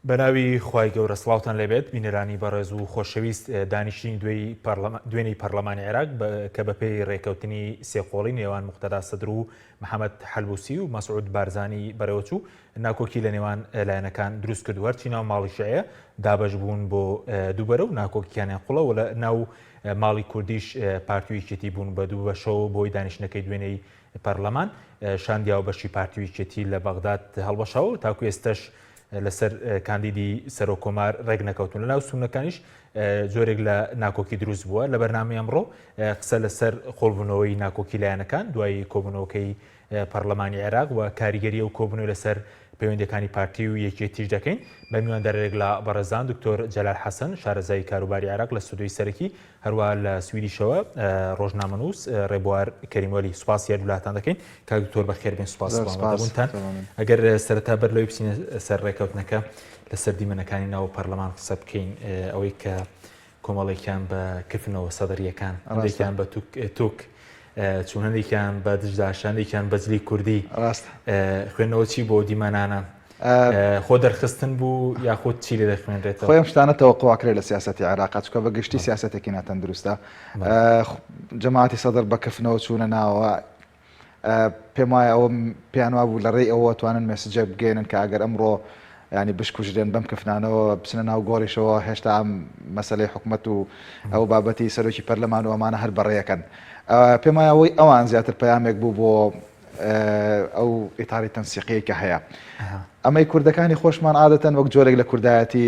بەناوی خوای گەورە سڵاوتان لێبێت بینەرانی بەڕێز و خۆشەویست دانیشتنی دوێنێی پەرلەمانی عێراق کە بەپێی ڕێکەوتنی سێقۆڵی نێوان موقتەدا سەدر و محەمەد حەلبوسی و مەسعود بارزانی بەڕێوەچوو ناکۆکی لە نێوان لایەنەکان دروست کرد و هەرچی ناو ماڵی شیعەیە دابەش بوون بۆ دووبەرە و ناکۆکییانیان قوڵە و لە ناو ماڵی کوردیش پارتی و یەکێتی بوون بە دوو بەشەوە بۆی دانیشتنەکەی دوێنێی پەرلەمان شاندی هاوبەشی پارتی و یەکێتی لە بەغداد هەڵوەشاوە و تاکو ئێستەش لەسەر کاندیدی سەرۆک کۆمار ڕێک نەکەوتون. لەناو سوننەکانیش جۆرێک لە ناکۆکی دروست بووە. لە بەرنامەی ئەمڕۆ قسە لەسەر قوڵبوونەوەی ناکۆکی لایەنەکان دوای کۆبوونەوەکەی پەڕلەمانی عێراق و کاریگەری ئەو کۆبوونەوەی لەسەر پەیوەندیەکانی پارتی و یەکێتیش دەکەین بە میواندارێک لە بەڕێزان دکتۆر جەلال حەسەن شارەزای کاروباری عێراق لە ستۆدیۆی سەرەکی هەروە لە سویدیشەوە ڕۆژنامەنووس ڕێبوار کەریموەلی سوپاسی هەردوولاتان دەکەین کاک دکتۆر بەخێربێن سوپاس بۆ ئامادەبوونتان ئەگەر سەرەتا بەر لەوەی بچینە سەر ڕێکەوتنەکە لەسەر دیمەنەکانی ناو پەرلەمان قسە بکەین ئەوەی کە کۆمەڵێکیان بە کفنەوە سەدرییەکان، هەندێکیان بە توک چوون، هەندێکیان بە دژداش، هەندێکیان بە جلی کوردی. ڕاستە. خوێندنەوە چی بۆ دیمەنانە؟ خۆ دەرخستن بوو یاخود چی لێ دەخوێنرێتەوە؟ خۆی ئەم شتانە تەوەقوع کرێ لە سیاسەتی عێراقا، چونکە بە گشتی سیاسەتێکی ناتەندروستە. جەماعەتی سەدر بە کفنەوە چوونە ناوەوە، پێم وایە ئەوە پێیان وابوو لە ڕێی ئەوە توانن message ێک بگەێنن کە ئەگەر ئەمڕۆ ینی بشکوژرێن بەم کفنانەوە بچنە ناو گۆڕیشەوە هێشتا ئەم مەسلەی حکومەت و ئەو بابەتی سەرۆکی پەرلەمان و ئەمانە هەر بەڕێیەکەن. پێم وایە ئەوەی ئەوان زیاتر پەیامێک بوو بۆ ئەو ئیتاری تەنسیقیەی کە هەیە. ئەمەی کوردەکانی خۆشمان عادەتەن وەک جۆرێک لە کوردایەتی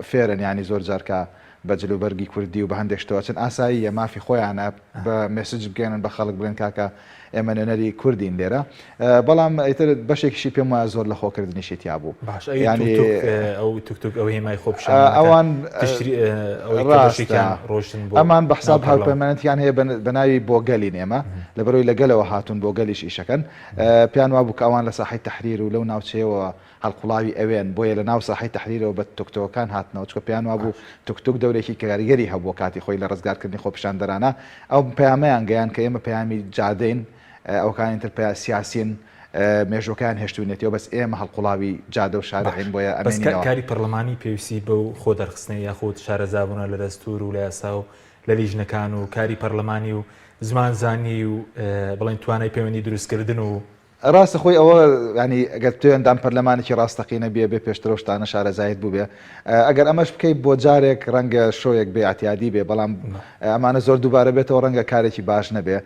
فێرن ینی زۆر جارکە بە جلوبەرگی کوردی و بە هەندێک شتەوە چەند ئاساییە مافی خۆیانە بە message بگەێنن بە خەڵک بڵێن کاکە ئێمە نوێنەری کوردین لێرە بەڵام ئیتر بەشێکیشی پێم وایە زۆر لە خۆکردنیشی تیا بوو باش ینی ئەو توک توک ئەو هێمای خۆ ئەوان ڕاستە ڕۆشتن ئەمان بە حساب هاوپەیمانەتیان هەیە بە ناوی بۆ گەلین ئێمە لەبەرەوەی لە گەلەوە هاتوون بۆ گەلیش ئیشەکەن پێیان وابوو کە ئەوان لە ساحەی تەحریر و لەو ناوچەیەوە هەڵقوڵاوی ئەوێن، بۆیە لە ناو ساحەی تەحریرەوە بە توکتۆکەکان هاتنەوە، چونکە پێیان وابوو توکتوک دەورێکی کاریگەری هەبووە کاتی خۆی لە ڕزگارکردنی خۆپیشاندەرانە، ئەو پەیامەیان گەیاند کە ئێمە پەیامی جادەین، ئەوکانی تر پەیا سیاسین، مێژووەکەیان هێشتووینەتیەوە، بەس ئێمە هەڵقوڵاوی جادە و شارعین باش، بۆیە بەس ئەمێنینەوە. کاری پەڕلەمانی پێویستی بەو خۆ دەرخستنەی یاخود شارەزابوونە لە دەستوور و لە یاسا و لە لیژنەکان و کاری پەڕلەمانی و زمانزانی و بڵێین توانای پەیوەندی دروستکردن و ڕاستە خۆی ئەوە یانی گەر تۆ ئەندام پەرلەمانێکی ڕاستەقینە بیە بێ پێشتر ئەو شتانە شارەزایت بووبێ ئەگەر ئەمەش بکەی بۆ جارێک ڕەنگە شۆیەک بێ ئەعتیادی بێ بەڵام ئەمانە زۆر دووبارە بێتەوە ڕەنگە کارێکی باش نەبێ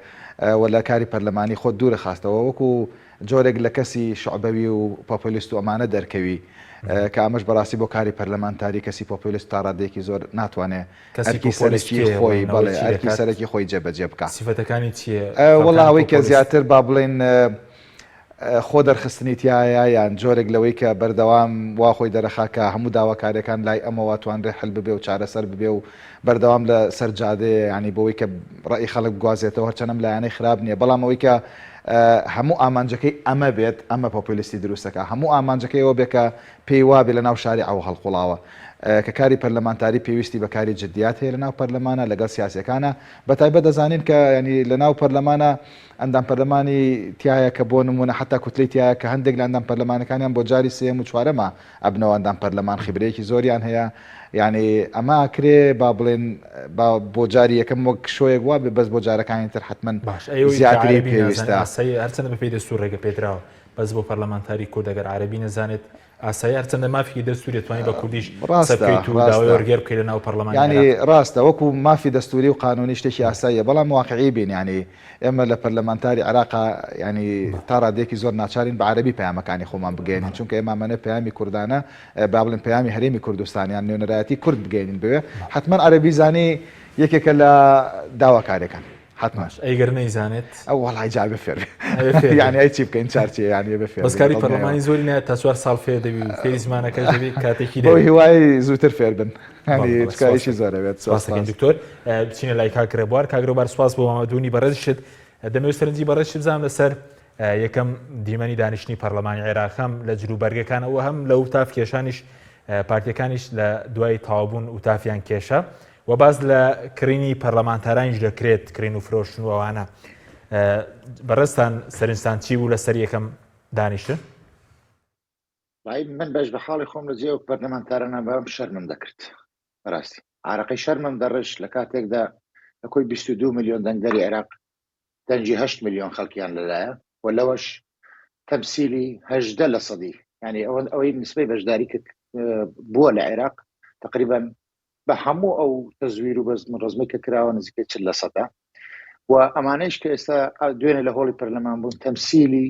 و لە کاری پەرلەمانی خۆت دوورە خاستەوە وەکو جۆرێک لە کەسی شعبەوی و پۆپۆلیست و ئەمانە دەرکەوی کە ئەمەش بەڕاستی بۆ کاری پەرلەمانتاری کەسی پۆپۆلیست تا ڕادەیەکی زۆر ناتوانێ کەسی ئەرکی پۆپۆلیست سەرەکی کێیە؟ خۆی بڵێن ئەوەی بەڵێ چی ئەرکی دەکات؟ سەرەکی خۆی جێبەجێ بکا. سیفەتەکانی چییە؟ وەڵا خەڵکانی ئەوەی کە پۆپۆلیست؟ زیاتر با بڵێین خۆ دەرخستنی تیایە یان جۆرێک لەوەی کە بەردەوام وا خۆی دەرەخا کە هەموو داواکاریەکان لای ئەمەوە توانرێ حل ببێ و چارەسەر ببێ و بەردەوام لە سەر جادەیە یانی بۆوەی کە ڕەئی خەڵک بگوازێتەوە هەرچەند ئەم لایەنەی خراپ نیە بەڵام ئەوەی کە هەموو ئامانجەکەی ئەمە بێت ئەمە پۆپۆلیستی دروست دەکا هەموو ئامانجەکەی ئەوە بێ کە پێی وابێ لە ناو شاریعەوە هەڵقوڵاوە کە کاری پەرلەمانتاری پێویستی بە کاری جدیات هەیە لە ناو پەرلەمانە لەگەڵ سیاسیەکانە بە تایبەت دەزانین کە یانی لە ناو پەرلەمانە ئەندام پەرلەمانی تایە کە بۆ نمونە حتا کوتلەی تایە کە هەندێک لە ئەندام پەرلەمانەکانیان بۆ جاری سێیەم و چوارەمە ئەبنەوە ئەندام پەرلەمان خیبرەیەکی زۆریان هەیە یانی ئەمە ئەکرێ با بڵێن با بۆ جاری یەکەم وەک شۆیەک وابێ بەس بۆ جارەکانی تر حتمما باش ئەی زیاتری پێویستە. ئاسایی هەرچەندە بەپێی دەستوور ڕێگە پێدراوە بەس بۆ پەرلەمانتاری کورد ئەگەر عەرەبی نەزانێت ئاسایی هەرچەندە مافێکی دەستوریە توانی بە کوردیش قسە ڕاستە بکەیت و داوای ڕاستە وەرگێر بکەیت لە ناو پەرلەمانی یانی عێراق. ڕاستە وەکو مافی دەستوری و قانونی شتێکی ئاساییە بەڵام واقعی بین یانی ئێمە لە پەرلەمانتاری عێراقا یانی تا ڕادەیەکی زۆر ناچارین بە عەرەبی پەیامەکانی خۆمان بگەیەنین چونکە ئێمە ئەمانەوێ پەیامی کوردانە با بڵێن پەیامی هەرێمی کوردستان یان نوێنەرایەتی کورد بگەیەنین بەوێ حەتمەن عەرەبی زانی یەکێکە لە داواکاریەکان. حەتمەن. باش ئەی گەر نەیزانێت؟ ئەو وەڵای جا بێ فێر بێ. ئەبێ فێر بێ. یانی ئەی چی بکەین چار چیە یانی ئەبێ فێر بەس بێ کاری دڵنیایەوە. پەرلەمانی زۆری نایەت تا چوار ساڵ فێر دەبی و فێری زمانەکەش دەبی کاتێکی بەو دەوێت. هیوای زووتر فێر بن. بەڵێ یانی بەڵێ چونکە سوپاس ئیشی دەکەین. زۆر ئەوێت. سوپاس دەکەین سوپاس. دکتۆر. بچینە لای کاک ڕێبوار. کاک ڕێبوار سوپاس بۆ ئامادەبوونی بەڕێزیشت. دەمەوێت سەرنجی بەڕێزیشت بزانم لەسەر یەکەم دیمەنی دانیشتنی پەرلەمانی عێراق هەم لە جلوبەرگەکانەوە هەم لە وتاف کێشانیش پارتیەکانیش لە دوای تەواوبوون وتافیان کێشا و باس لە کڕینی پەرلەمانتارانیش دەکرێت کڕین و فرۆشتن و ئەوانە بەڕێزتان سەرنجتان چی بوو لەسەر یەکەم دانیشتن؟ وەڵایی من بەش بە حاڵی خۆم لە جێ ئەو پەرلەمانتارانە بەم شەرمم دەکرد بەڕاستی عارەقەی شەرمم دەڕشت لە کاتێکدا لە کۆی 22 میلیۆن دەنگدەری عێراق دەنگی 8 میلیۆن خەڵکیان لەلایە و لەوەش تەمسیلی 18 لە سەدی یعنی ئەوە ئەوەی نسبەی بەشداری کرد بووە لە عێراق تقریبا بە هەموو ئەو تەزویر و بەزم ڕزمی کە کراوە نزیکەی 40 لە سەدا و ئەمانەیش کە ئێستا دوێنێ لە هۆڵی پەرلەمان بوون تەمسیلی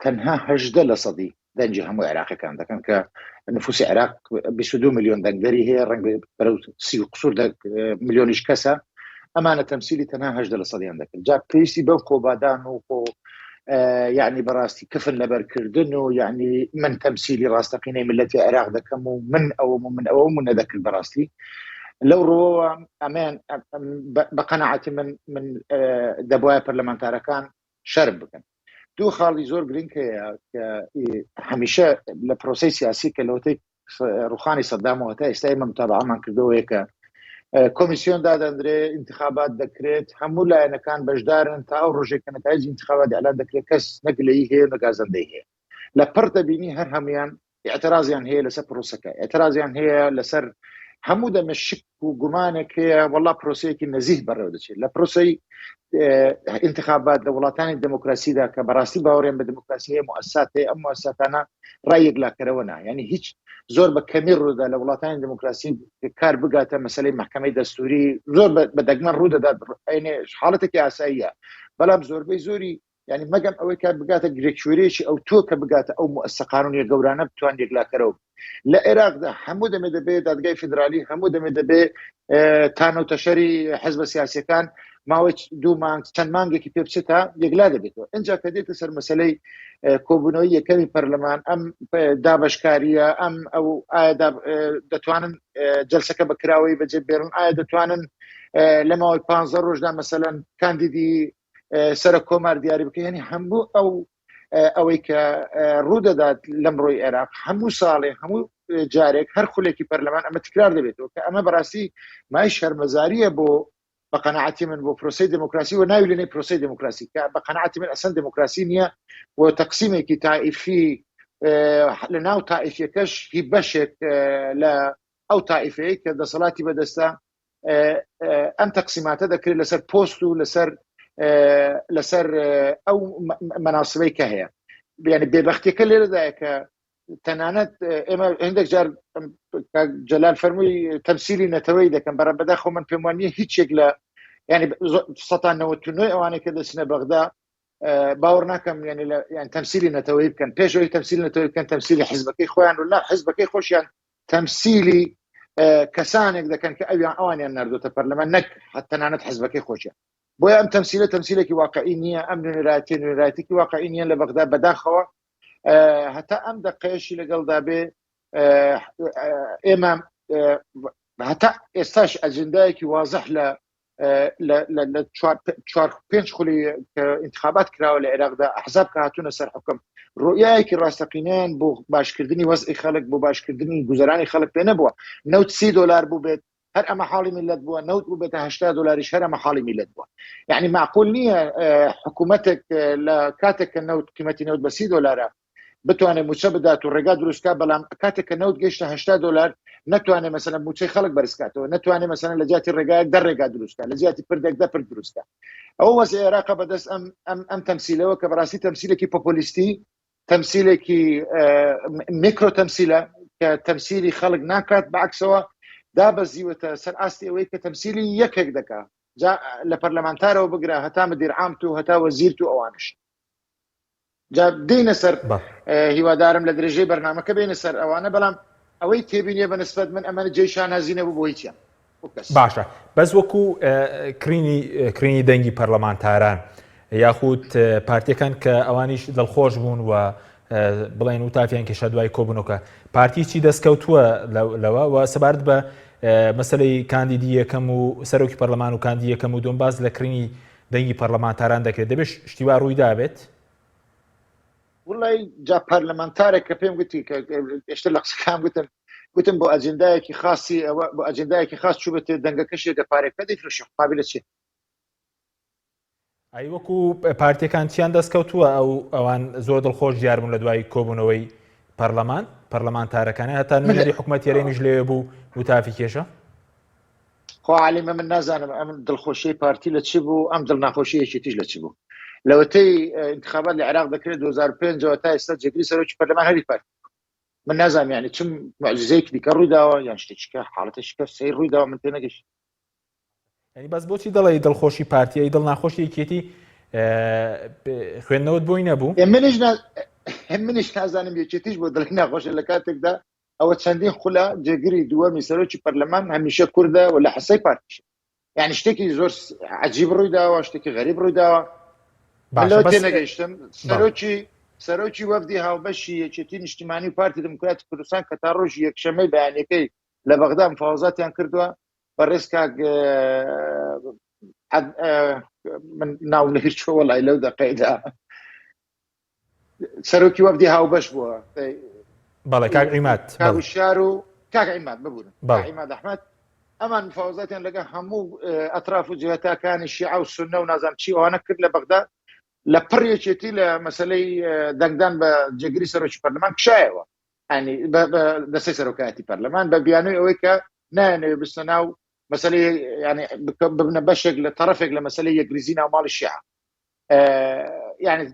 تەنها 18 لە سەدی دەنگی هەموو عێراقەکان دەکەن کە نفوسی عێراق 22 میلیۆن دەنگدەری هەیە ڕەنگ بەرەو سی و قسوور میلیۆنیش کەسە ئەمانە تەمسیلی تەنها 18 لە سەدیان دەکرد جا پێویستی بەم خۆبادان و خۆ یعنی بەڕاستی کفن لەبەرکردن و یعنی من تەمسیلی ڕاستەقینەی ملەتی عێراق دەکەم و من ئەوم و من ئەوم و نەدەکرد بەڕاستی لەو ڕووەوە ئەمەیان بە قەنەعەتی من من دەبواە پەرلەمانتارەکان شەرم بکەن دوو خاڵی زۆر گرنگ هەیە کە هەمیشە لە پرۆسی سیاسی کە لەوەتەی ڕوخانی سەدامەوە تا ئێستا ئێمە متابعەمان کردەوەیە کە کۆمیسیۆن دادەندرێ انتخابات دەکرێت هەموو لایەنەکان بەشدارن تا ئەو ڕۆژێک کە نەتایج انتخابات ئەلان دەکرێت کەس نەگلەی هەیە نەگازەندەی هەیە لە پڕ دەبینی هەر هەمویان اعترازیان هەیە لەسەر پرۆسەکە اعترازیان هەیە لەسەر هەموو دەمە شک و گومانێک هەیە وەڵا پرۆسەیەکی نەزیه بەڕێوە دەچێت لە پرۆسەی انتخابات لە وڵاتانی دموکراسیدا کە بەڕاستی باوەڕیان بە دموکراسی هەیە موسسات هەیە ئەم موسساتانە ڕای یەکلاکەرەوە نا یعنی هیچ زۆر بە کەمی ڕوودا لە وڵاتانی دموکراسی کار بگاتە مەسلەی محکمەی دەستوری زۆر بە دەگمەن ڕوو دەدات حاڵەتێکی ئاساییە بەڵام زۆربەی زۆری یعنی مەگەم ئەوەی کار بگاتە گرێکوێرێکی ئەو تۆ کە بگاتە ئەو موسسە قانونیە گەورانە بتوان یەکلاکەرەوە لە عێراقدا هەموو دەمێ دەبێ دادگای فیدرالی هەموو دەمێ دەبێ تانە و تەشەری حزبە سیاسەکان ماوەی دوو مانگ چەند مانگێکی پێ بچێت تا یەکلا دەبێتەوە ئینجا کە دێتە سەر مەسلەی کۆبوونەوەی یەکەمی پەرلەمان ئەم دابشکاریە ئەم ئەو ئایا دەتوانن جلسەکە بەکراوەی بەجێ بێرن ئایا دەتوانن لە ماوەی پ ڕۆژدا مەسەەن کاندیدی سەرۆک کۆمار دیاری بکە یعنی هەموو ئەو ئەوەی کە ڕوودەدات لەم ڕۆی عێراق هەموو ساڵێ هەموو جارێک هەر خولێکی پەرلەمان ئەمە تکرار دەبێتەوە کە ئەمە بەڕاستی مای شەرمەزاریە بۆ بە قەناعەتی من بۆ پرۆسی دموکراسی و ناوی لێنەی پرۆسی دموکراسی کە بە قەناعەتی من ئەسەن دموکراسی نییە و تەقسیمێکی تائیفی لە ناو تائیفەکەش هی بەشێک لە ئەو تائیفەیە کە دەسەڵاتی بەدەستە ئەم تەقسیماتە دەکرێت لەسەر پۆست و لەسەر لەسەر ئەو مەناسبەی کە هەیە یعنی بێبختیەکە لێرەدایە کە تەنانەت ئێمە هەندێک جار جەلال فەرمووی تەمسیلی نەتەوەی دەکەم بەڕە بەداخۆ من پێم وانە هیچێک لە ینی سەتان نەوە ئەوانەی کە دەچنە بەغدا باوەڕ ناکەم یعنی لە یان تەمسیلی نەتەوەی بکەن پێشەوەی تەمسیل نەتەوەی بکەن تەمسیلی حزبەکەی خۆیان و لا حزبەکەی خۆشیان تەمسیلی کەسانێک دەکەن کە ئەویان ئەوانیان نردۆتە پەرلەمان نەک تەنانەت حزبەکەی خۆشیان بۆیە ئەم تەمسیلە تەمسیلێکی واقعی نییە ئەم نوێنەرایەتی نوێنەرایەتێکی واقعی نییە لە بەغدا بەداخەوە هەتا ئەم دەقەیەشی لەگەڵدا بێ ئێمە هەتا ئێستاش ئەجندایەکی وازح لە لە چوار پێنج خولی کە انتخابات کراوە لە عێراقدا ئەحزاب کە هاتوونە سەر حکم ڕوئیایەکی ڕاستەقینەیان بۆ باشکردنی وەزعی خەڵک بۆ باشکردنی گوزەرانی خەڵک پێ نەبووە نەوت سی دۆلار بوو بێت هەر ئەمە حاڵی میلەت بووە نەوت بوو بێتە 80 دلاریش هەر ئەمە حاڵی میلەت بووە یعنی معقول نییە حکوومەتێک لە کاتێک کە نەوت قیمەتی نەوت بە سی دلارە بتوانێت موچە بدات و ڕێگا دروستکا بەڵام کاتێک کە نەوت گەیشتە 80 دلار نەتوانێت مەسەلەن موچەی خەڵک بەرزکاتەوە نەتوانێت مەسەلەن لە جیاتی ڕێگایەک دە ڕێگا دروستکا لە جیاتی پردێک دە پرد دروستکا ئەو وەزعی عێراقە بەدەست ئەم ئەم ئەم تەمسیلەوە کە بەڕاستی تەمسیلێکی پۆپۆلیستی تەمسیلێکی میکرۆ تەمسیلە کە تەمسیلی خەڵک ناکات بەعکسەوە دابەزیوەتە سەر ئاستی ئەوەی کە تەمسیلی یەکێک دەکا جا لە پەرلەمانتارەوە بگرە هەتا مدیر عام تو هەتا وەزیر تو ئەوانش جا دێینە سەر هیوادارم لە درێژەی بەرنامەکە بێنە سەر ئەوانە بەڵام ئەوەی تێبینیە بە نسبەت من ئەمە جێی شانازی نەبوو بۆ هیچیان باشە بەس وەکو کڕینی کڕینی دەنگی پەرلەمانتاران یاخود پارتیەکان کە ئەوانیش دڵخۆش بوون و بڵێن و تافیان کێشا دوای کۆبوونەوەکە پارتی چی دەستکەوتووە لەوە و سەبارەت بە مەسلەی کاندیدی یەکەم و سەرۆکی پەرلەمان و کاندی یەکەم و دوم باز لە کڕینی دەنگی پەرلەمانتاران دەکرێت دەبێت شتی وا ڕووی دابێت؟ وڵی جا پەرلەمانتارێک کە پێم گوتی کە پێشتر لە قسەکان گوتم گوتم بۆ ئەجندایەکی خاصی ئەوە بۆ ئەجندایەکی خاص چوو بێت دەنگەکەشی دەپارێکە دەیفرۆشی قابلە چی ئەی وەکو پارتیەکان چیان دەستکەوتووە ئەو ئەوان زۆر دڵخۆش دیار بوون لە دوای کۆبوونەوەی پەرلەمان؟ پەرلەمانتارەکانە هەتا نوێنەری حکوومەت هەرێمیش لەوێ بوو وتافی کێشە. خوا عالیمە من نازانم ئەم دڵخۆشی پارتی لە چی بوو ئەم دڵناخۆشی یەکێتیش لە چی بوو لەوەتەی انتخابات لە عێراق دەکرێت 2005ەوە تا ئێستا جێگری سەرۆکی پەرلەمان هەری پارتی من نازانم یعنی چم معجزەیەکی دیکە ڕوویداوە یان شتێکی کە حاڵەتێکی کە سەیر ڕوویداوە من تێنەگەشت ینی بەس بۆچی دەڵێی دڵخۆشی پارتی ئەی دڵناخۆشی یەکێتی خوێندنەوەت بۆی نەبوو منیش منیش نازانم یەکێتیش بۆ دڵی ناخۆشە لە کاتێکدا ئەوە چەندین خولە جێگری دووەمی سەرۆکی پەرلەمان هەمیشە کوردە و لە حسەی پارتیش یعنی شتێکی زۆر عجیب ڕوویداوە شتێکی غەریب ڕوویداوە لەوە تێنەگەیشتم سەرۆکی سەرۆکی وەفدی هاوبەشی یەکێتی نیشتیمانی و پارتی دموکراتی کوردستان کە تا ڕۆژی یەکشەمەی بەیانەکەی لە بەغدا مفاوەزاتیان کردووە بەڕێز کاک من ناوم لەبیر چووە وەڵای لەو دەقەیدا سەرۆکی وەفدی هاوبەش بووە بەڵێ کاک عیماد شار و کاک عیماد ببوون عیماد ئەحمد ئەمان مفاوەزاتیان لەگە هەموو ئەطراف و جهتاکانی شیعە و سنە و نازان چی ئەوانە کرد لە بەغدا لە پڕ یەکێتی لە مەسلەی دەنگدان بە جێگری سەرۆکی پەرلەمان کشایەوە ینی دەسەی سەرۆکایەتی پەرلەمان بە بیانوی ئەوەی کە نایانەوێ بچنە ناو مەسلەی ینی ببنە بەشێک لە تەرەفێک لە مەسلەی یەکریزی ناو ماڵی شیعە یعنی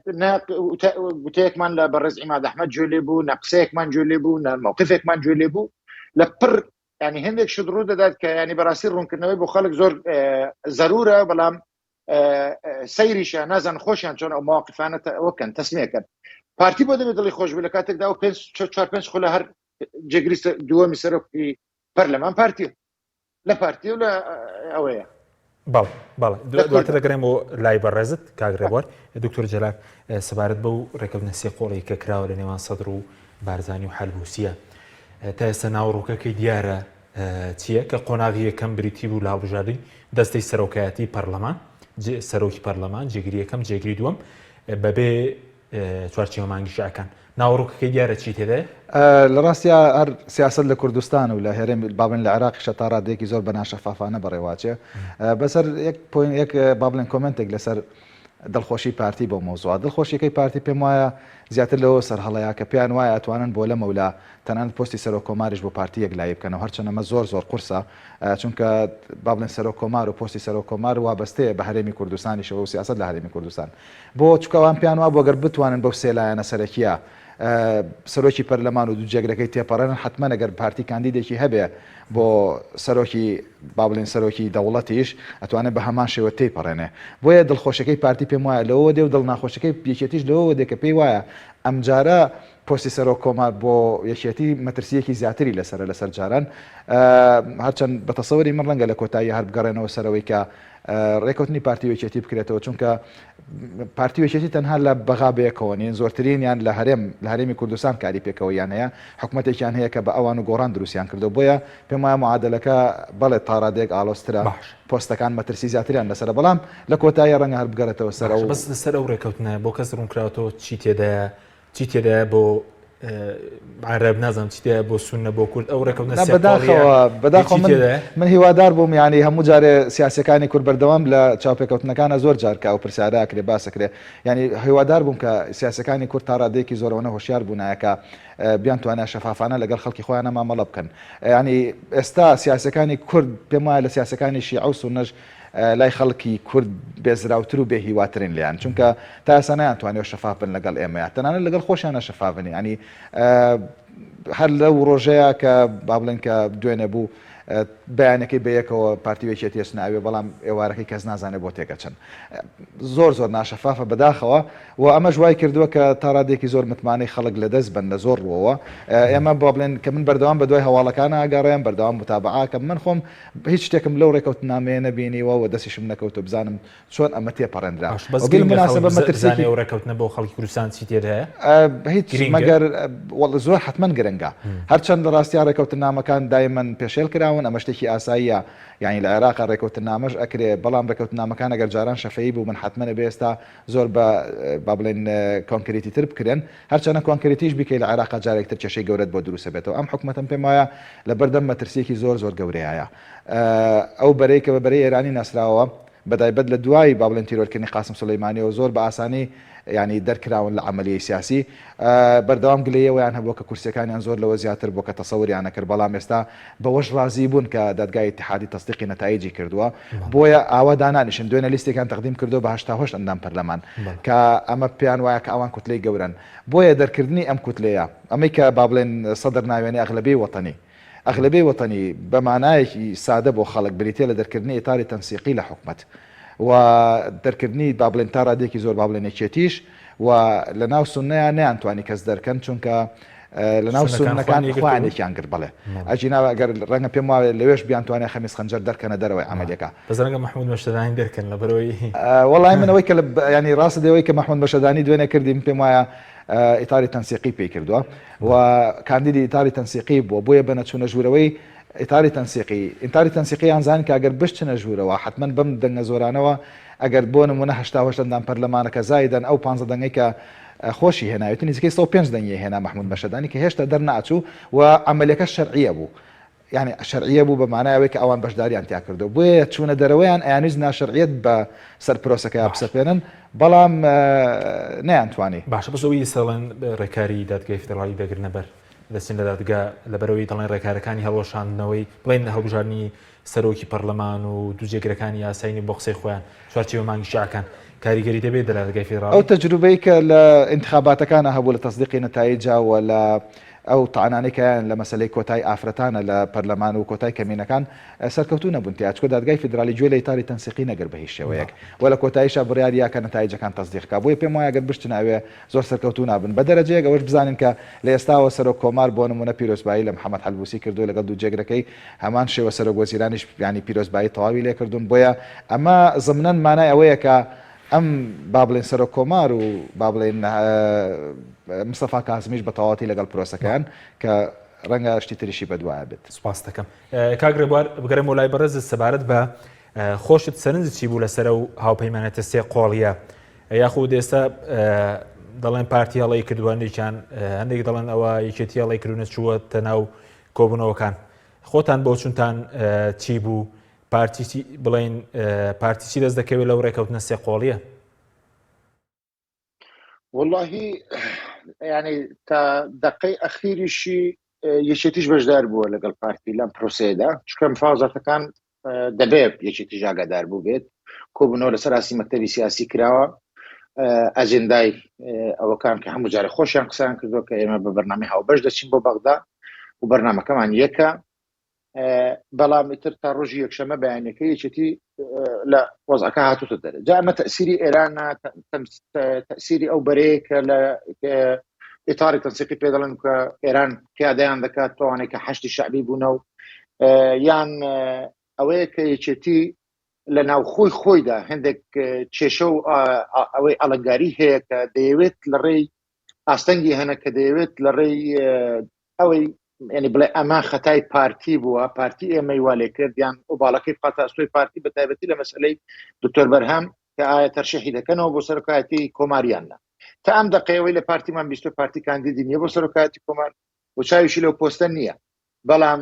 گوتەیەکمان لە بەڕێز عیماد ئەحمەد گوێ لێ بوو نە قسەیەکمان گوێ لێ بوو نە موقفێکمان گوێ لێ بوو لە پڕ ینی هەندێک شت ڕوو دەدات کە ینی بەڕاستی ڕوونکردنەوەی بۆ خەڵک زۆر زەرورە بەڵام سەیریشە نازان خۆشیان چۆن ئەو مواقفانە وەکەن تەسمیەکەن پارتی بۆ دەبێت دڵی خۆش بێت لە کاتێکدا ئەو پێ چوار پێنج خولە هەر جێگری دووەمی سەرۆکی پەرلەمان پارتی لە پارتی و لە ئەوەیە بەڵێ بەڵێ دواتر دەگەڕێم بۆ لای بەڕێزت کاک ڕێبوار دکتۆر جەلال سەبارەت بەو ڕێکەوتنە سێ قۆڵی کە کراوە لە نێوان سەدر و بارزانی و حەلبوسیە تا ئێستا ناوەڕۆکەکەی دیارە چییە کە قۆناغی یەکەم بریتی بوو لە هەڵبژاردنی دەستەی سەرۆکایەتی پەرلەمان سەرۆکی پەرلەمان جێگری یەکەم جێگری دووەم بەبێ چوارچێوە مانگی شیعەکان ناوەڕۆکەکەی دیارە چی تێدایە؟ لە ڕاستیا هەر سیاسەت لە کوردستان و لە هەرێم با بڵێن لە عێراقیشە تا ڕادەیەکی زۆر بە ناشەفافانە بەڕێوەچێ بەسەر یەک point یەک با بڵێن comment ێک لەسەر دڵخۆشی پارتی بەو مەوزوعە دڵخۆشیەکەی پارتی پێم وایە زیاتر لەوە سەرهەڵەیە کە پێیان وایە ئەتوانن بۆ لەمەولا تەنانەت پۆستی سەرۆک کۆماریش بۆ پارتی یەکلایی بکەنەوە هەرچەند ئەمە زۆر زۆر قورسە چونکە با بڵێن سەرۆک کۆمار و پۆستی سەرۆک کۆمار وابەستەیە بە هەرێمی کوردستانیشەوە و سیاسەت لە هەرێمی کوردستان بۆ چونکە ئەوان پێیان وابوو گەر بتوانن بەو سێ لایەنە سەرەکیە سەرۆکی پەرلەمان و دوو جێگرەکەی تێپەڕێنن حەتمەن ئەگەر پارتی کاندیدێکی هەبێ بۆ سەرۆکی با بڵێین سەرۆکی دەوڵەتیش ئەتوانێ بە هەمان شێوە تێیپەڕێنێ بۆیە دڵخۆشەکەی پارتی پێم وایە لەوەوە دێ و دڵناخۆشەکەی یەکێتیش لەوەوە دێ کە پێی وایە ئەمجارە پۆستی سەرۆک کۆمار بۆ یەکێتی مەترسییەکی زیاتری لەسەرە لەسەر جاران هەرچەند بە تەسەوری من ڕەنگە لە کۆتایی هەر بگەڕێنەوە سەرەوەی کە ڕێکەوتنی پارتی و یەکێتی بکرێتەوە چونکە پارتی و یەکێتی تەنها لە بەغا بەیەکەوە نین زۆرترینیان لە هەرێم لە هەرێمی کوردستان کاری پێکەوەیان هەیە حکومەتێکیان هەیە کە بە ئەوان و گۆڕان دروستیان کردو بۆیە پێم وایە معادلەکە بەڵێ تاڕادەیەک ئاڵۆزترە باش. پۆستەکان مەترسی زیاتریان لەسەرە بەڵام لە کۆتایی ڕەنگە هەر بگەڕێتەوە سەر باشە ئەو بەس لەسەر ئەو ڕێکەوتنە بۆ کەس ڕوونکراوەتەوە چی تێدایە چی تێدایە بۆ عەرەب نازانم چی تێدایە بۆ سوننە بۆ کورد ئەو ڕێکەوتنە نا سێ قۆڵیە بەداخەوە بەداخەوە چی من تێدایە؟ من هیوادار بووم یانی هەموو جارێ سیاسیەکانی کورد بەردەوام لە چاوپێکەوتنەکانا زۆر جار کە ئەو پرسیارە ئەکرێ باس ئەکرێ یانی هیوادار بووم کە سیاسیەکانی کورد تا ڕادەیەکی زۆر ئەوەنە هۆشیار بوونایە کە بیانتوانایە شەفافانە لەگەڵ خەڵکی خۆیانا مامەڵە بکەن یانی ئێستا سیاسیەکانی کورد پێم وایە لە سیاسیەکانی شیعە و سوننەش لای خەڵکی کورد بێزراوتر و بێ هیواترین لێیان چونکە تا ئێستا نەیانتوانیوە شەفاف بن لەگەڵ ئێمەیا تەنانەت لەگەڵ خۆشیانە شەفاف نین یانی هەر لەو ڕۆژەیە کە با بڵێن کە دوێنێ بوو بەیانەکەی بەیەکەوە پارتی و یەکێتی ئەچنە ئەوێ بەڵام ئێوارەکەی کەس نازانێت بۆ تێکەچن زۆر زۆر ناشەفافە بەداخەوە و ئەمەش وای کردووە کە تا ڕادەیەکی زۆر متمانەی خەڵک لەدەست بەن لە زۆر ڕووەوە ئێمە با بڵێن کە من بەردەوام بەدوای هەواڵەکانە ئەگەڕێم بەردەوام متابعە کەم من خۆم هیچ شتێکم لەو ڕێکەوتنامەیە نەبینیوە و دەستیشم نەکەوتووە بزانم چۆن ئەمە تێپەڕێنرا. باش بەس و گرنگە خەڵک بالمناسبە مەترسیەکی بزانێ ئەو ڕێکەوتنە بۆ خەڵکی کوردستان چی تێدایە؟ هیچ گرنگە؟ مەگەر وەڵ زۆر حەتمەن گرنگە. هەرچەند لە ڕاستیا ڕێکەوتنامەکان دایمەن پێشێل کراون ئەمە شتێکی ئاساییە یانی لە عێراقا ڕێکەوتنامەش ئەکرێ بەڵام ڕێکەوتنامەکان ئەگەر جاران شەفەیی بووبن حەتمەن ئەبێ ئێستا زۆر بە با بڵێین کۆنکریتی تر بکرێن هەرچەنە کۆنکریتیش بیکەی لە عێراقا جارێک تر کێشەی گەورەت بۆ دروست ئەبێتەوە ئەم حکومەتەم پێم وایە لە بەردەم مەترسیەکی زۆر زۆر گەورەیایە ئەو بەرەی کە بە بەرەی ئێرانی ناسراوە. بەتایبەت لە دوای با بڵێن تیرۆرکردنی قاسم سولەیمانیەوە زۆر بە ئاسانی یانی دەرکراون لە عەمەلیەی سیاسی بەردەوام گلەیی ئەوەیان هەبووە کە کورسیەکانیان زۆر لەوە زیاتر بووە کە تەسەوریان ئەکرد بەڵام ئێستا بەوەش ڕازی بوون کە دادگای ئیتیحادی تەسدیقی نەتایجی کردووە بۆیە ئاوا دانانیشن دوێنێ لیستێکیان تەقدیم کردووە بە 88 ئەندام پەرلەمان کە ئەمە پێیان وایە کە ئەوان کوتلەی گەورەن بۆیە دەرکردنی ئەم کوتلەیە ئەمەی کە با بڵێن سەدر ناوێنێ ئەغلەبیەی وەتەنی ئەغلەبیەی وەتەنی بە مانایەکی سادە بۆ خەڵک بریتیە لە دەرکردنی ئیتاری تەنسیقی لە حکومەت و دەرکردنی با بڵێن تا ڕادەیەکی زۆر با بڵێن یەکێتیش و لە ناو سوننەیا نەیانتوانی کەس دەرکەن چونکە لە ناو سوننەکان خۆیان یەکیان گرت بەڵێ ئەگینا ئەگەر ڕەنگە پێم وایە لەوێش بیانتوانێ خەمیس خەنجەر دەرکەنە دەرەوەی عەمەلیەکە. بەس ڕەنگە مەحمود مەشهەدانی دەرکەن لەبەرئەوەی. وەڵای من ئەوەی کە یانی ڕاستت ئەوەی کە مەحمود مەشهەدانی دوێنێ کردی من پێم وایە ئیتاری تەنسیقی پێی کردووە و کاندیدی ئیتاری تەنسیقی بووە بۆیە بە نەچوونە ژوورەوەی ئیتاری تەنسیقی ئیتاری تەنسیقیان زانی کە ئەگەر بشچنە ژوورەوە حەتمەن بەم دەنگە زۆرانەوە ئەگەر بۆ نموونە 88 ئەندام پەرلەمانەکە زایدەن ئەو پانزە دەنگەی کە خۆشی هێناوێتی نزیکەی 105 دەنگی هێنا مەحمود مەشهەدانی کە هێشتا دەرنەئەچوو و عەمەلیەکە شەرعیە بوو یانی شەرعیە بوو بە مانای ئەوەی کە ئەوان بەشداریان تیا کردووە بۆیە چوونە دەرەوەیان ئەیانویست ناشەرعیەت بە سەر پرۆسەکەیا بسەپێنن بەڵام نەیانتوانی. باشە بەس ئەوەی ئێستا دەڵێن ڕێکاری دادگای فیدڕاڵی دەگرنە بەر دەچن لە دادگا لەبەرئەوەی دەڵێن ڕێکارەکانی هەڵوەشاندنەوەی بڵێن هەڵبژاردنی سەرۆکی پەرلەمان و دوو جێگرەکانی یاسایی بۆ قسەی خۆیان چوارچێوە مانگی شیعەکان کاریگەری دەبێت لە دادگای فیدڕاڵی؟ ئەو تەجروبەی کە لە ئینتخاباتەکانا هەبوو لە تەسدیقی نەتایجا و لە ئەو تەعنانەی کە هەیان لە مەسەلەی کۆتای ئافرەتانە لە پەرلەمان و کۆتای کەمینەکان سەرکەوتوو نەبوون تیا چونکە دادگای فیدرالی گوێ لە ئیتاری تەنسیقی نەگرت بە هیچ شێوەیەک و لە کۆتاییشا بڕیاری یا کە نەتایجەکان تەسدیق کا بۆیە پێم وایە گەر بشچنە ئەوێ زۆر سەرکەوتوو نابن بە دەرەجەیەک ئەوەش بزانین کە لە ئێستاوە سەرۆک کۆمار بۆ نموونە پیرۆزبایی لە محەمەد حەلبوسی کردووە لەگەڵ دوو جێگرەکەی هەمان شێوە سەرۆک وەزیرانیش یانی پیرۆزبایی تەواوی لێکردوون بۆیە ئەمە زمنەن مانای ئەوەیە کە ئەم با بڵێین سەرۆک کۆمار و با بڵێین مستەفا کازمیش بە تەواوەتی لەگەڵ پرۆسەکەیان کە ڕەنگە شتی تریشی بەدوایە بێت. سوپاست دەکەم کاک ڕێبوار، بگەڕێمەوە لای بەڕێزت سەبارەت بە خۆشت سەرنجت چی بوو لەسەر ئەو هاوپەیمانێتە سێ قۆڵیە یاخود ئێستا دەڵێن پارتی هەڵەی کردووە هەندێکیان هەندێک دەڵێن ئەوە یەکێتی هەڵەی کردوونە چووەتە ناو کۆبوونەوەکان خۆتان بۆچونتان چی بوو پارتی چی بڵێین پارتی چی دەست دەکەوێت لەو ڕێکەوتنە سێ قۆڵیە؟ وەڵاهی یعنی تا دقەی ئەخیریشی یەکێتیش بەشدار بووە لەگەڵ پارتی لەم پرۆسەیەدا چونکە مفاوزاتەکان دەبێت یەکێتیش ئاگادار بوو بێت کۆبوونەوە لەسەر ئاستی مەکتەبی سیاسی کراوە ئەجندای ئەوەکان کە هەموو جارە خۆشیان قسەیان کردووە کە ئێمە بە بەرنامەی هاوبەش دەچین بۆ بەغدا و بەرنامەکەمان یەکە بەڵام ئیتر تا ڕۆژی یەکشەمە بەیانەکە یەکێتی لە وەزعەکە هاتوتە دەرێ جا ئەمە تەسیری ئێران تەسیری ئەو بەرەیە کە لە ئیتاری تەنسیقی پێ دەڵێن کە ئێران پیادەیان دەکات توانێک کە حەشتی شعبی بوونە و یان ئەوەیە کە یەکێتی لە ناوخۆی خۆیدا هەندێک کێشە و ئەوەی ئەڵنگاری هەیە کە دەیەوێت لە ڕێی ئاستەنگی هەنە کە دەیەوێت لە ڕێی ئەوەی یعنی بڵێ ئەمە خەتای پارتی بووە پارتی ئێمەی وا لێ کرد یان ئۆباڵەکەی بخاتە ئەستۆی پارتی بە تایبەتی لە مەسئلەی دکتۆر بەرهەم کە ئایا تەرشیحی دەکەنەوە بۆ سەرۆکایەتی کۆماریان نا تا ئەم دەقەیەوەی لە پارتیمان بیستۆ پارتی کاندیدی نییە بۆ سەرۆکایەتی کۆمار و چاویشی لەو پۆستە نییە بەڵام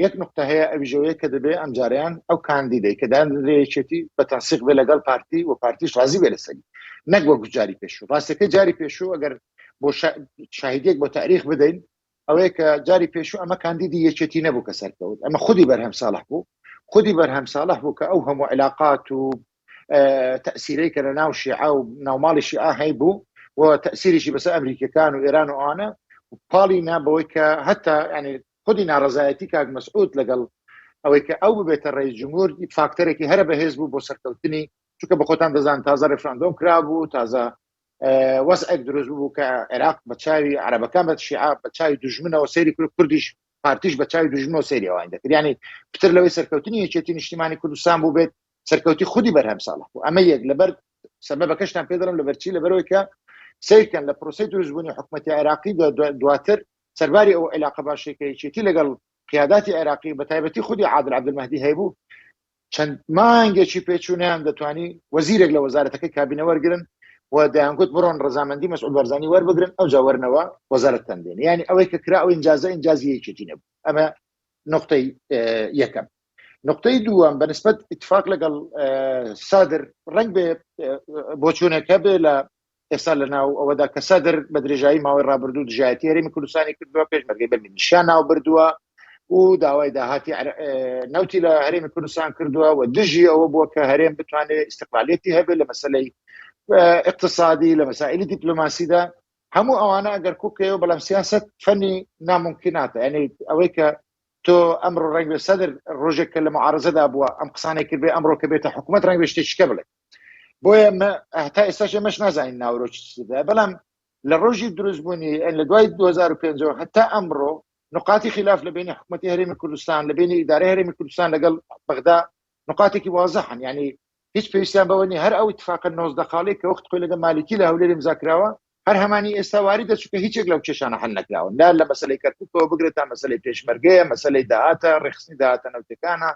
یەک نقطە هەیە ئەویژەوەیە کە دەبێ ئەمجاریان ئەو کاندیدەی کە داندرێ یەکێتی بە تەنسیق بێ لەگەڵ پارتی و پارتیش ڕازی بێ لەسەری نەک وەک جاری پێشوو ڕاستەکەی جاری پێشوو ئەگەر بۆ شاهیدێک بۆ تاریخ بدەین ئەوەیە کە جاری پێشوو ئەمە کاندیدی یەکێتی نەبوو کە سەرکەوت ئەمە خودی بەرهەم ساڵح بوو خودی بەرهەم ساڵح بوو کە ئەو هەموو علاقات و تەسیرەی کە لە ناو شیعە و ناوماڵی شیعە هەی بوو و تەسیریشی بەسەر ئەمریکەکان و ئێران و ئەوانە پاڵی نا بەوەی کە هەتا ینی خودی ناڕزایەتی کاک مەسعود لەگەڵ ئەوەی کە ئەو ببێتە ڕێی جمهور فاکتەرێکی هەرە بەهێز بوو بۆ سەرکەوتنی چونکە بە خۆتان دەزان تازە ڕێفراندۆم کرابوو تازە وەزعێک دروست بوو کە عێراق بە چاوی عەرەبەکان بە شیعە بە چاوی دوژمنەوە سەیری کرد کوردیش پارتیش بە چاوی دوژمنەوە سەیری ئەوان دەکرد یعنی پتر لەوەی سەرکەوتنی یەکێتی نیشتیمانی کوردستان بوو بێت سەرکەوتی خودی بەرهەم ساڵح بوو ئەمە یەک لەبەر سەبەبەکەشتان پێ دەڵێم لەبەرچی لەبەرەوەی کە سیرکەن لە پرۆسەی دروستبوونی حکوومەتی عێراقی دواتر سەرباری ئەو علاقە باشەی کە یەکێتی لەگەڵ قیاداتی عێراقی بە تایبەتی خودی عادل عەبدولمەهدی هەیبوو چەند مانگێکی پێچوو نەیان دەتوانی وەزیرێک لە وەزارەتەکەی کابینە وەرگن و دەیانگوت بڕۆن ڕەزامەندی مەسعود بارزانی وەربگرن ئەوجا وەرنەوە وەزارەتتان دێن یعنی ئەوەی کە کرا ئەو ئینجازە ئینجازی یەکێتی نەبوو ئەمە نقطەی یەکەم. نقطەی دووەم بە نسبەت ئیتفاق لەگەڵ سادر ڕەنگ بێ بۆچوونێک هەبێ لە ئێستا لە ناو ئەوەدا کە سەدر بە درێژایی ماوەی ڕابردوو دژایەتی هەرێمی کوردستانی کردووە پێشمەرگەی بە میلیشیا ناو بردووە و داوای داهاتی نەوتی لە هەرێمی کوردستان کردووە و دژی ئەوە بووە کە هەرێم بتوانێت ئیستقلالیەتی هەبێت لە مەسلەی اقتصادی لە مەسائلی دیپلۆماسیدا هەموو ئەوانە ئەگەر کوکەیەوە بەڵام سیاست فەنی ناممکناتە یعنی ئەوەی کە تۆ ئەمڕۆ ڕەنگ بێ سەدر ڕۆژێک کە لە معارزەدا بووە ئەم قسانەی کردبێ ئەمڕۆ کە بێتە حکوومەت ڕەنگ بێ شتێکی کە بڵێ بۆیە هەتا ئێستاش ئێمەش نازانین ناورۆکی چیدا بەڵام لە ڕۆژی دروستبوونی لە دوای 2005 هەتا ئەمڕۆ نقاتی خلاف لە بینی حکوومەتی هەرێمی کوردستان لە بینی ئیدارەی هەرێمی کوردستان لەگەڵ بەغدا نقاتێکی وازحن یعنی هیچ پێویستیان بەوە نیە هەر ئەو اتفاقە 19 خاڵی کە وەخت خۆی لەگەڵ مالکی لە هەولێر امضا کراوە هەر هەمانی ئێستا واریدە چونکە هیچێک لەو کێشانە حل نەکراون لا لە مەسلەی کەرکوکەوە بگرێت تا مەسلەی پێشمەرگەیە مەسلەی داهاتە ڕێخستنی داهاتە نەوتەکانە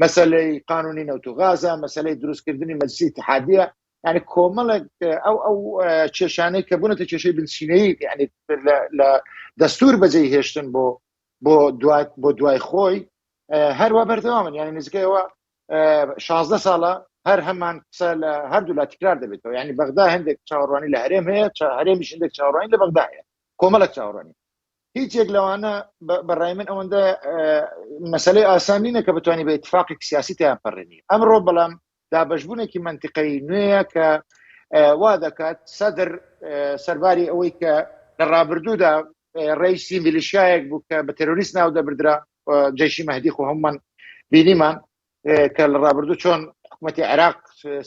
مەسلەی قانونی نەوت و غازە مەسلەی دروستکردنی مەجلسی اتحادیە یعنی کۆمەڵێک ئەو ئەو کێشانەی کە بوونەتە کێشەی بنچینەیی یعنی لە دەستور بەجێی هێشتن بۆ بۆ دوای بۆ دوای خۆی هەروە بەردەوامن یعنی نزیکەوە 16 ساڵە هەر هەمان قسە لە هەردوو لا تکرار دەبێتەوە یعنی بەغدا هەندێک چاوەڕوانی لە هەرێم هەیە هەرێمیش هەندێک چاوەڕوانی لە بەغدا هەیە کۆمەڵک چاوەڕوانی هیچ یەک لەوانە بەڕای من ئەوەندە مەسلەی ئاسان نینە کە بتوانانی بە اتفاقی سیاسی تیان پەڕێنی ئەمڕۆ بەڵام دابشبوونێکی منتیقەی نوێیە کە وا دەکات سەدر سەرباری ئەوەی کە لە ڕابردوودا ڕئیسی میلیشیایەک بوو کە بە تێرۆریست ناو دەبردرا جەیشی مەهدی خۆ هەمومان بینیمان کە لە ڕابردوو چۆن حکوومەتی عێراق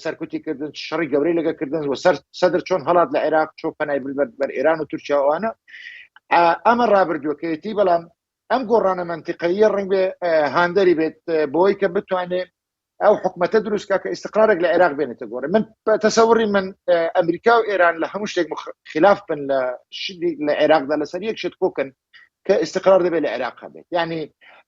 سەرکوتی کردن شەڕی گەورەی لەگە کردن و سەر سەدر چۆن هەڵات لە عێراق چۆ پەنای بر بەر ئێران و تورکیاوانە ئەمە ڕابردووەکەیەتی بەڵام ئەم گۆڕانە منتیقەیە ڕنگ بێ هاندەری بێت بۆی کە بتوانێت ئەو حکومەتە دروست کا کە ئیستقرارێک لە عێراق بێنێتە گۆڕێ من تەسەوڕی من ئەمریکا و ئێران لە هەموو شتێک خلاف بن لە لە عێراقدا لەسەر یەک شت کۆکن کە ئیستقرار دەبێت لە عێراق هەبێت یعنی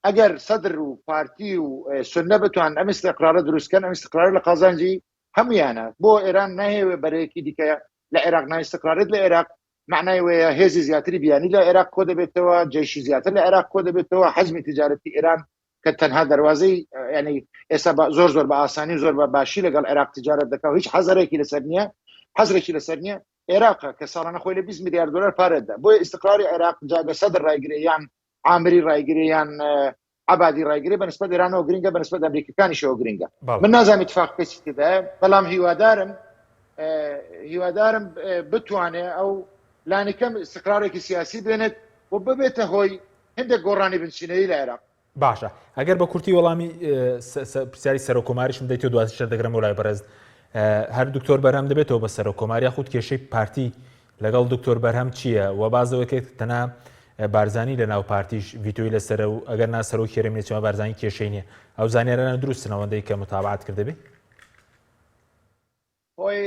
ئەگەر سەدر و پارتی و سنە بتوان ئەم ئیستقرارە دروستکەن ئەم ئیستقرار لە قازانجی هەمویانە بۆ ئێران ناهێوێ بەرەیەکی دیکە لە عێراق نایستقرارێت لە عێراق معنای وەیە هێزی زیاتری بیانی لە عێراق کۆ دەبێتەوە جەیشی زیاتر لە عێراق کۆ دەبێتەوە حەزمی تجارەتی ئێران کە تەنها دەواازەی ینی ئێستا زۆر زۆر بە ئاسانی و زۆر بە باشی لەگەڵ عێراق تجارەت دەکا و هیچ حەزەرێکی لەسەر نییە حەزرێکی لەسەر نییە عێراقە کە ساڵانە خۆی لە 20 میلیارد دلار پارێتدا بۆیە ئیستقراری عێراق جاگە سەدر ڕایگرێ یان عامری ڕایگرێ یان عبادی ڕایگرێ بە نسبەت ئێرانەوە گرنگە بە نسبەت ئەمریکەکانیشەوە گرنگە من نازانم اتفاق کەسی تێدایە بەڵام هیوادارم هیوادارم بتوانێ ئەو لانیکەم استقرارێکی سیاسی بێنێت و ببێتە هۆی هەندێک گۆڕانی بنچینەیی لە عێراق. باشە ئەگەر بە کورتی وەڵامی پرسیاری سەرۆک کۆماریشم دەیتەوە دواتر شەر دەگرم لای بەڕێز هەر دکتۆر بەرهەم دەبێتەوە بە سەرۆک کۆمار یاخود کێشەی پارتی لەگەڵ دکتۆر بەرهەم چییە و بازەوە کرد تەنها بارزانی لە ناو پارتیش ڤیتۆی لەسەرە و ئەگەر نا سەرۆک هەرێم نێچیرڤان بارزانی کێشەی نییە ئەو زانیارانە دروستن ئەوەندەی کە متابعات کردبێ خۆی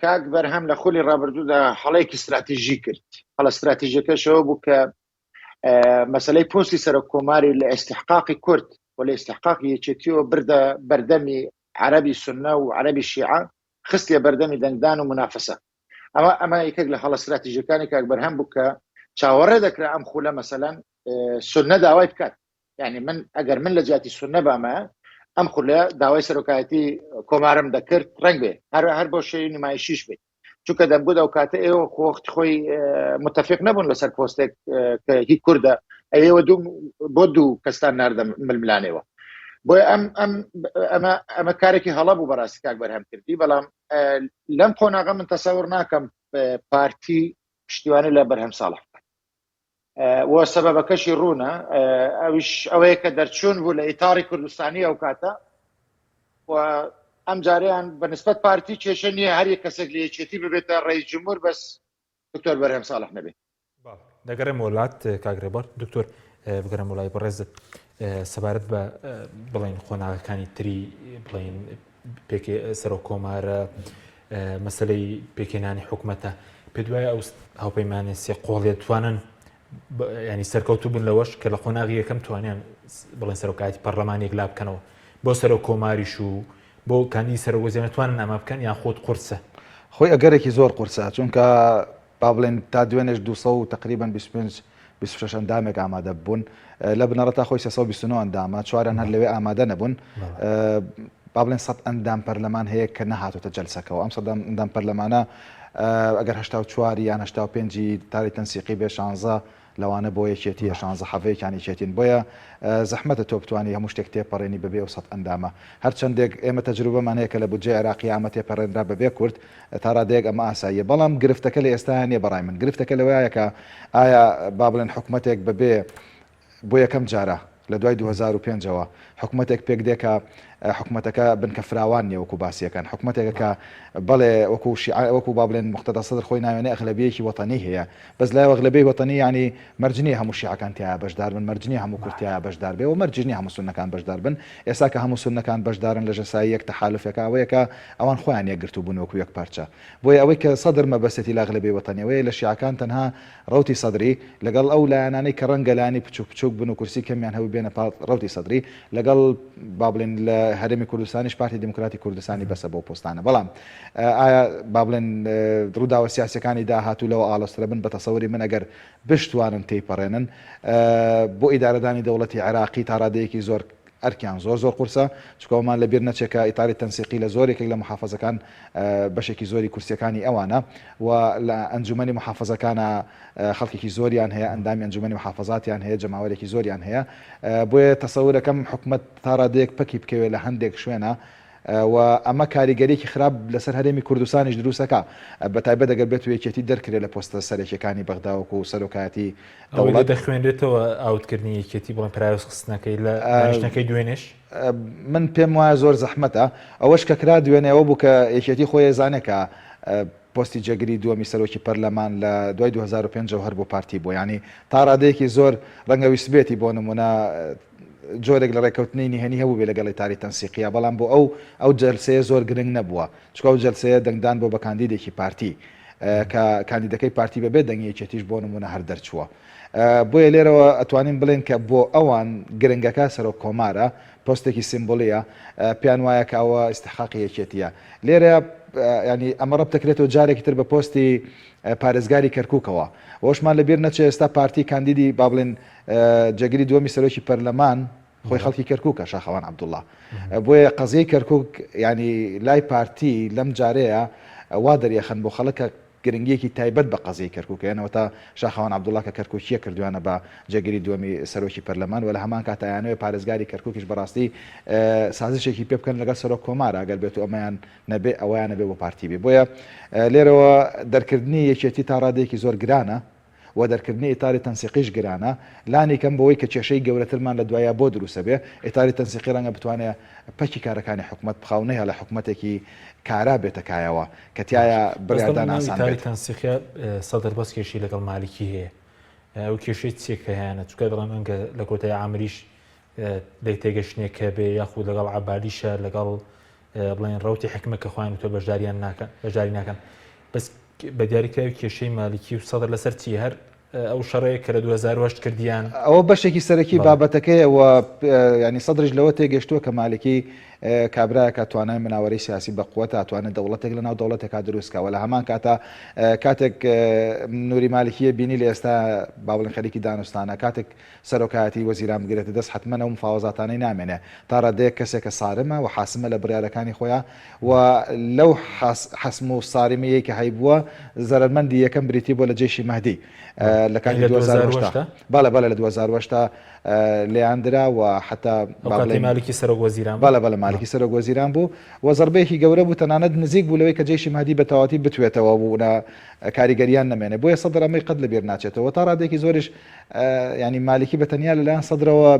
کاک بەرهەم لە خولی ڕابردوودا هەڵەیەکی استراتیژی کرد هەڵە استراتیژەکەشەوە بوو کە مەسلەی پۆستی سەرۆک کۆماری لە ئێستحقاقی کورد و لە ئێستحقاقی یەکێتیەوە بردە بەردەمی عەربی سنە و عەربی شیعە خستیە بەردەمی دەنگدان و منافسە ئەمە ئەمە یەکێک لە هەڵە استراتیژەکانی کاک بەرهەم بوو کە چاوەڕێ دەکرا ئەم خولە مەسەلەن سنە داوای بکات یعنی من ئەگەر من لە جیاتی سنە بامە ئەم خولە داوای سەرۆکایەتی کۆمارم دەکرد ڕنگ بێ هەر هەر بۆ شەی نمایشیش بێت چونکە دەمگوت ئەو کاتە ئێوە خۆخت خۆی متفق نەبوون لەسەر پۆستێک کە هی کوردە ئەوێوە دوو بۆ دوو کەستان ناردە ململانێوە بۆیە ئەم ئەم ئەمە ئەمە کارێکی هەڵە بوو بەڕاستی کاک بەرهەم کردی بەڵام لەم قۆناغە من تەسەور ناکەم پارتی پشتیوانی لە بەرهەم ساڵح بکات و سەبەبەکەشی ڕوونە ئەویش ئەوەیە کە دەرچوون بوو لە ئیتاری کوردستانی ئەو کاتە و ئەم جاریان بە نسبەت پارتی کێشە نییە هەر یەک کەسێک لە یەکێتی ببێتە ڕئیس جمهور بەس دکتۆر بەرهەم ساڵح نەبێت. دەگەڕێمەوە لات کاک ڕێبوار. دکتۆر بگەڕێمەوە لای بەڕێزت سەبارەت بە بڵێن قۆناغەکانی تری بڵێن پێکێ سەرۆک کۆمارە مەسلەی پێکهێنانی حکومەتە پێ دوای ئەو هاوپەیمانە سێ قۆڵێ توانن ینی سەرکەوتوو بن لەوەش کە لە قۆناغی یەکەم توانیان بڵێن سەرۆکایەتی پەرلەمانێک لا بکەنەوە بۆ سەرۆک کۆماریش و بۆ کاندیدی سەرۆک وەزیران توانن ئەمە بکەن یان خۆت قورسە؟ خۆی ئەگەرێکی زۆر قورسە چونکە با بڵێن تا دوێنێش 200 و تقریبا 25. 26 ئەندامێک ئامادە بوون. لە بنەڕەتا خۆی 329 ئەندامە، چواریان هەر لەوێ ئامادە نەبوون. با بڵێن 100 ئەندام پەرلەمان هەیە کە نەهاتۆتە جەلسەکەوە. ئەم 100 ئەندام پەرلەمانە ئەگەر 84 یان 85 ئیتاری تەنسیقی بێ 16 لەوانە بۆ یەکێتیە شانزە حەڤەیەکیان یەکێتین بۆیە زەحمەتە تۆ بتوانی هەموو شتێک تێپەڕێنی بەبێ ئەو سەت ئەندامە هەرچەندێک ئێمە تەجروبەمان هەیە کە لە بودجەی عێراقی ئەمە تێپەڕێنرا بەبێ کورد تا ڕادەیەک ئەمە ئاساییە بەڵام گرفتەکە لە ئێستایا نیە بەڕای من گرفتەکە لەوەیە کە ئایا با بڵێن حکومەتێک بەبێ بۆ یەکەم جارە لە دوای 2005 ەوە حکومەتێک پێکدێ کە حکومەتەکە بنکە فراوان نیە وەکو باسیەکەن حکومەتێکە کە بەڵێ وەکو شیعە وەکو با بڵێن موقتەدا سەدر خۆی ناوێنێ ئەغلەبیەکی وەتەنی هەیە بەس لای ئەغلەبیەی وەتەنی یانی مەرج نیە هەموو شیعەکان تیایا بەشدار بن مەرج نیە هەموو کورد تیایا بەشدار بێ و مەرجیش نیە هەموو سوننەکان بەشدار بن ئێستا کە هەموو سوننەکان بەشدارن لە ژەسایی یەک تەحالوفێکا ئەوەیە کە ئەوان خۆیان یەکگرتوو بوون وەکو یەک پارچە بۆیە ئەوەی کە سەدر مەبەستێتی لە ئەغلەبیەی وەتەنی ئەوەیە لە شیعەکان تەنها ڕەوتی سەدری، لەگەڵ ئەو لایەنانەی کە ڕەنگە لایەنی بچووک بچووک بن و کورسی کەمیان هەبوو بێنە پاڵ ڕەوتی سەدری، لەگەڵ با بڵێین لە هەرێمی کوردستانیش پارتی دیموکراتی کوردستانی بەسە بەو پۆستانە. بەڵام ئایا با بڵێن ڕووداوە سیاسیەکانی داهاتوو لەوە ئاڵۆزترە بن؟ بە تەسەوری من ئەگەر بشتوانن تێیپەڕێنن بۆ ئیدارەدانی دەوڵەتی عێراقی تا ڕادەیەکی زۆر ئەرکیان زۆر زۆر قورسە، چونکە ئەوەمان لە بیر نەچێ کە ئیتاری تەنسیقی لە زۆر یەکێک لە موحافەزەکان بەشێکی زۆری کورسیەکانی ئەوانە و لە ئەنجومەنی موحافەزەکانا خەڵکێکی زۆریان هەیە، ئەندامی ئەنجومەنی موحافەزاتیان هەیە، جەماوەرێکی زۆریان هەیە، بۆیە تەسەورەکەم حکومەت تا ڕادەیەک پەکی بکەوێ لە هەندێک شوێنا و ئەمە کاریگەریەکی خراپ لەسەر هەرێمی کوردستانیش دروستەکا بەتایبەت ئەگەر بێتو یەکێتی دەرکرێ لە پۆستە سەرەکیەکانی بەغدا وەکو سەرۆکایەتی ئەوەی دەوڵەت. دەخوێنرێتەوە ئاوتکردنی یەکێتی بڵێن پەراوێز خستنەکەی لە دانیشتنەکەی دوێنێش؟ من پێم وایە زۆر زەحمەتە، ئەوەش کە کرا دوێنێ ئەوە بوو کە یەکێتی خۆی ئەزانێ کە پۆستی جێگری دووەمی سەرۆکی پەرلەمان لە دوای 2005 ەوە هەر بۆ پارتی بووە یانی تا ڕادەیەکی زۆر ڕەنگە ویستبێتی بۆ نموونە جۆرێک لە ڕێککەوتنی نهێنی هەبووبێ لەگەڵ ئیتاری تەنسیقیە بەڵام بۆ ئەو ئەو جەلسەیە زۆر گرنگ نەبووە چونکە ئەو جەلسەیە دەنگدان بۆ بە کاندیدێکی پارتی کە کاندیدەکەی پارتی بەبێ دەنگی یەکێتیش بۆ نموونە هەر دەرچووە بۆیە لێرەوە ئەتوانین بڵێن کە بۆ ئەوان گرنگەکە سەرۆک کۆمارە پۆستێکی سیمبولیە پێیان وایە کە ئەوە ئیستحقاقی یەکێتیە لێرە ینی ئەمە ڕەبت دەکرێتەوە جارێکی تر بە پۆستی پارێزگاری کەرکووکەوە ئەوەشمان لەبیر نەچێ ئێستا پارتی کاندیدی با بڵێن جێگری دووەمی سەرۆکی پەرلەمان خۆی خەڵکی کەرکووکە شاخەوان عەبدوڵڵا بۆیە قەزیەی کەرکووک ینی لای پارتی لەم جارەیە وا دەریەخەن بۆ خەڵک کە گرنگیەکی تایبەت بە قەزیەی کەرکووک هەیە تا شاخەوان عەبدوڵڵا کە کەرکووکیە کردویانە بە جێگری دووەمی سەرۆکی پەرلەمان و لە هەمان کات ئەیانەوێ پارێزگاری کەرکووکیش بەڕاستی سازشێکی پێ بکەن لەگەڵ سەرۆک کۆمارا گەر بێت و ئەمەیان نەبێ ئەوەیان نەبێ بۆ پارتی بێ بۆیە لێرەوە دەرکردنی یەکێتی تا ڕادەیەکی زۆر گرانە و دەرکردنی ئیتاری تەنسیقیش گرانە، لانی کەم بەوەی کە کێشەی گەورەترمان لە دوایا بۆ دروسەبێ، ئیتاری تەنسیقی رەنگە بتوانێ پەکی کارەکانی حکومەت بخا و نەهێڵێ حکومەتێکی کارا بێتە کایەوە کە تیایا بەس دڵم بڕیاردان ناو ئاسان ئیتاری بێت. تەنسیقیە سەدر بەس کێشەی لەگەڵ مالکی هەیە ئەو کێشەی چیە کە هەیانە چونکە دەڵێم ئەنگە لە کۆتایی عامریش لێک تێگەشتنێک هەبێ یاخود لەگەڵ عەبادیشە لەگەڵ بڵێن ڕوتی حکمە کە خۆیان وتوە بەشداریان ناکەن بەشداری ناکەن بەس بە دیاریکراوی کێشەی مالکی و سەدر لەسەر چی هەر ئەو شەڕەیە کە لە 2008 کردیان ئەوە بەشێکی سەرەکی بابەتەکەیە و ینی سەدریش لەوە تێگەشتووە کە مالکی کابراەکە توانای مناوەرەی سیاسی بە قوتە توانێت دەوڵەتێک لە ناو دەوڵەتێکا دروستکەوە لە هەمان کاتا کاتێک نوری مالکیە بینی لە ئێستا با بڵێن خەریکی دانوستانە کاتێک سەرۆکایەتی وەزیران بگرێتە دەست حەتمەن ئەو مفاوەزاتانەی نامێنێ تا ڕادەیەک کەسێکە سارمە و حاسمە لە بڕیارەکانی خۆیا و لەو حەسم و سارمیەی کە هەیبووە زەرەرمەندی یەکەم بریتی بووە لە جەیشی مەهدی لە کاتی 2008 بەڵێ بەڵێ لە 2008 لێیان درا و حەتا ئەو کاتەی مالکی سەرۆک وەزیران بوو بەڵێ بەڵێ مالکی سەرۆک وەزیران بوو و زەربەیەکی گەورە بوو تەنانەت نزیک بوو لەوەی کە جەیشی مەهدی بە تەواوەتی بتوێتەوە و کاریگەریان نەمێنێ بۆیە سەدر ئەمەی قەت لەبیر ناچێتەوە تا ڕادەیەکی زۆریش یانی مالکی بە تەنیا لەلایەن سەدرەوە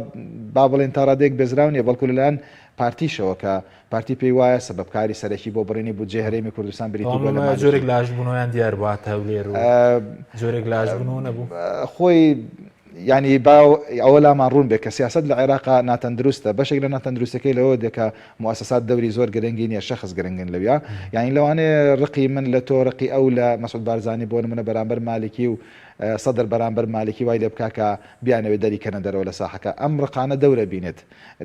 با بڵێن تا ڕادەیەک بێزراو نییە بەڵکو لەلایەن پارتیشەوە کە پارتی پێی وایە سەبەبکاری سەرەکی بۆ بڕینی بودجەی هەرێمی کوردستان بریتی بووە لە مالکی. جۆرێک لاشبوونەوەیان دیار بوو هاتە هەولێر و جۆرێک لاشبوونەوە نەبوو؟ خۆی یانی با ئەوە لامان ڕوون بێت کە سیاسەت لە عێراقا ناتەندروستە، بەشێک لە ناتەندروستیەکەی لەوە دێ کە موئەسەسات دەوری زۆر گرنگی نییە، شەخس گرنگن لەویا، یانی لەوانەیە ڕقی من لە تۆ ڕقی ئەو لە مەسعود بارزانی بۆ نمونە بەرامبەر مالکی و. سەدر بەرامبەر مالکی وای لێ بکا کە بیانەوێ دەری کەنە دەرەوە لە ساحەکە. ئەم ڕقانە دەورە بینێت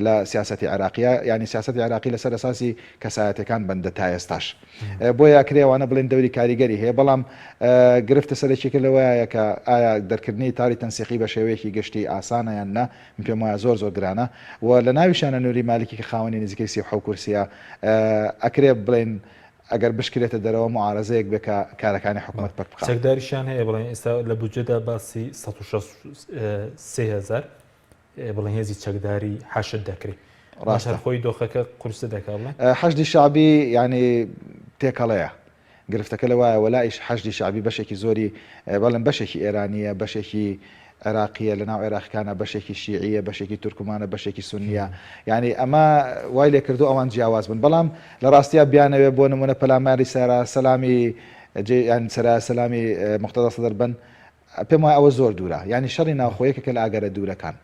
لە سیاسەتی عێراقیا، یانی سیاسەتی عێراقی لەسەر ئەساسی کەسایەتەکان بەندە تا ئێستاش. بۆیە ئەکرێ ئەوانە بڵێن دەوری کاریگەری هەیە، بەڵام گرفتە سەرەکیەکە لەوەیە کە ئایا دەرکردنی ئیتاری تەنسیقی بە شێوەیەکی گشتی ئاسانە یان نا، من پێم وایە زۆر زۆر گرانە و لە ناویشیانە نوری مالکی کە خاوەنی نزیکەی 37 کورسیە ئەکرێ بڵێن ئەگەر بشکرێتە دەرەوە معارەزەیەک بێ کە کارەکانی حکومەت پەک بخات. چەکداریشیان هەیە بڵێن ئێستا لە بودجەدا باسی 163 هەزار بڵێن هێزی چەکداری حەشد دەکرێت. ڕاستە خۆی دۆخەکە قورستر دەکات بڵێن؟ حەشدی شەعبی یانی تێکەڵەیە. گرفتەکە لەوایە وەلائیش حەشدی شەعبی بەشێکی زۆری بەڵێن بەشێکی ئێرانییە، بەشێکی عێراقییە، لەناو عێراقیکانا بەشێکی شیعییە، بەشێکی تورکمانە، بەشێکی سوننییە. یانی ئەمە وای لێکردووە ئەوان جیاواز بن. بەڵام لە ڕاستیا بیانەوێ بۆ نموونە پەلاماری سەرا سەلامی جێ یان سەرا سەلامی موقتەدا سەدر بن، پێم وایە ئەوە زۆر دوورە. یانی شەڕی ناوخۆ یەکێکە لە ئەگەرە دوورەکان.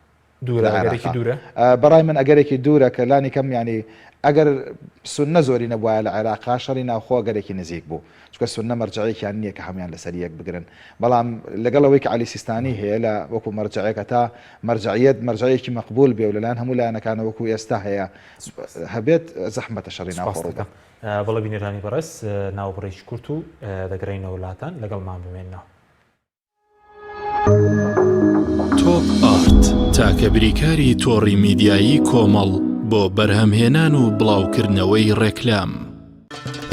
دوورە ئەگەرێکی دوورە؟ بەڕای من ئەگەرێکی دوورە کە لانی کەم یانی ئەگەر سوننە زۆری نەبوایە لە عێراقا شەڕی ناوخۆ ئەگەرێکی نزیک بوو چونکە سوننە مەرجەعێکیان نییە کە هەموویان لەسەر یەک بگرن بەڵام لەگەڵ ئەوەی کە عەلی سیستانی هەیە لە وەکو مەرجەعێک هەتا مەرجەعیەت مەرجەعێکی مەقبول بێ و لەلایەن هەموو لایەنەکانە وەکو ئێستا هەیە هەبێت زەحمەتە شەڕی ناوخۆ ڕووبدات. بەڵێ بینەرانی بەڕێز ناوبڕێکی کورت و دەگەڕێینەوە لاتان لەگەڵمان بمێننەوە. تۆپ ئارت تاکە بریکاری تۆڕی میدیایی کۆمەڵ بۆ بەرهەمهێنان و بڵاوکردنەوەی ڕێکلام.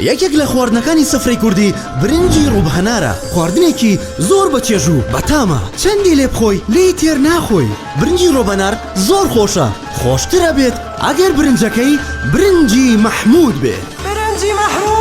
یەکێک لە خواردنەکانی سفرەی کوردی برنجی ڕووب هەنارە، خواردنێکی زۆر بە چێژ و بەتامە، چەندی لێ بخۆی لێی تێر ناخۆی، برنجی ڕۆبەنار زۆر خۆشە، خۆشتر ئەبێت ئەگەر برنجەکەی برنجی مەحموود بێت. برنجی مەحموود.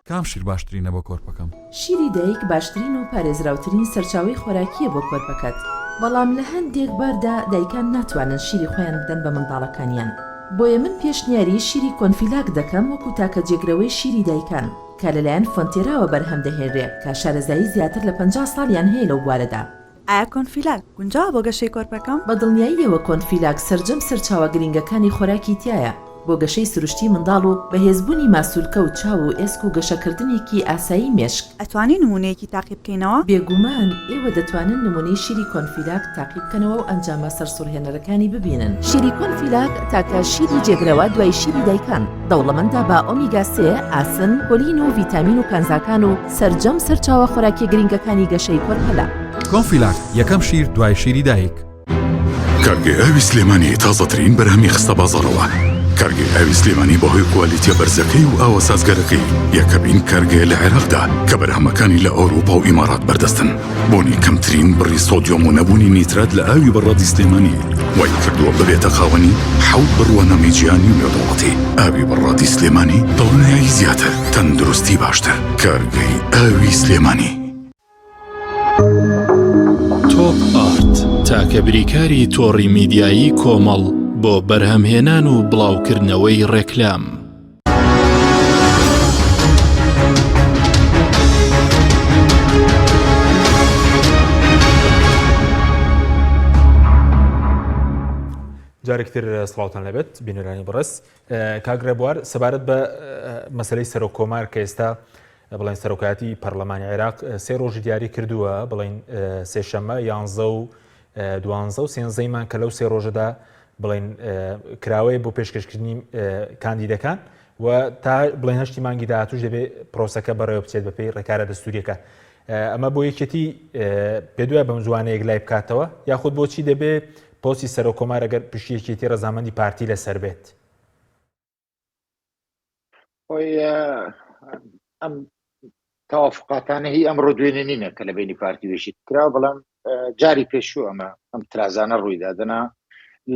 کام شیر باشترینە بۆ کۆرپەکەم؟ شیری دایک باشترین و پارێزراوترین سەرچاوەی خۆراکییە بۆ کۆرپەکەت، بەڵام لە هەندێک باردا دایکان ناتوانن شیری خۆیان بدەن بە منداڵەکانیان، بۆیە من پێشنیاری شیری کۆنفیلاک دەکەم وەکو تاکە جێگرەوەی شیری دایکان کە لەلایەن فۆنتێراوە بەرهەم دەهێنرێ کە شارەزایی زیاتر لە 50 ساڵیان هەیە لەو بوارەدا. ئایا کۆنفیلاک گونجاوە بۆ گەشەی کۆرپەکەم؟ بە دڵنیاییەوە کۆنفیلاک سەرجەم سەرچاوە گرنگەکانی خۆراکی تیایە بۆ گەشەی سروشتی منداڵ و بەهێزبوونی ماسولکە و چاو و ئێسک و گەشەکردنێکی ئاسایی مێشک. ئەتوانی نموونەیەکی تاقی بکەینەوە؟ بێگومان ئێوە دەتوانن نموونەی شیری کۆنفیلاک تاقی بکەنەوە و ئەنجامە سەرسوڕهێنەرەکانی ببینن. شیری کۆنفیلاک تاکە شیری جێگرەوە دوای شیری دایکان، دەوڵەمەندە بە ئۆمیگا سێ، ئاسن، کۆلین و ڤیتامین و کانزاکان و سەرجەم سەرچاوە خۆراکیە گرنگەکانی گەشەی کۆرپەلە. کۆنفیلاک یەکەم شیر دوای شیری دایک. کارگەی ئاوی سلێمانی تازەترین بەرهەمی خستە بازاڕەوە. کارگەی ئاوی سلێمانی بەهۆی کوالیتیە بەرزەکەی و ئاوە سازگارەکەی یەکەمین کارگەیە لە عێراقدا کە بەرهەمەکانی لە ئەوروپا و ئیمارات بەردەستن. بوونی کەمترین بڕی سۆدیۆم و نەبوونی نیترات لە ئاوی بەڕادی سلێمانی وای کردووە ببێتە خاوەنی حەوت بڕوانامەی جیهانی و نێودەوڵەتی. ئاوی بەڕادی سلێمانی دڵنیایی زیاتر، تەندروستی باشتر. کارگەی ئاوی سلێمانی. تۆپ ئارت تاکە بریکاری تۆڕی میدیایی کۆمەڵ بۆ بەرهەمهێنان و بڵاوکردنەوەی ڕێکلام. جارێکتر سڵاوتان لەبێت بینەرانی بەڕێز کاک ڕێبوار سەبارەت بە مەسلەی سەرۆک کۆمار کە ئێستا بڵێن سەرۆکایەتی پەرلەمانی عێراق سێ ڕۆژی دیاری کردووە بڵین سێشەممە یانزە و دوانزە و سێنزەیمان کە لەو سێ ڕۆژەدا بڵین کراوەیە بۆ پێشکەشکردنی کاندیدەکان و تا بڵێن هەشتی مانگی داهاتوش دەبێ پرۆسەکە بەڕێوە بچێت بەپێی ڕێکارە دەستوریەکە ئەمە بۆ یەکێتی پێدوای بەم زوانەیەک لای بکاتەوە یاخود بۆچی دەبێ پۆستی سەرۆک کۆمار ئەگەر پشتی یەکێتی ڕەزامەندی پارتی لەسەر بێت؟ خۆی ئەم تەوافقاتانە هی ئەمڕۆ دوێنێ نینە کە لە بینی پارتی وێشی کرا بەڵام جاری پێشوو ئەمە ئەم ترازانە ڕوویدا دەنا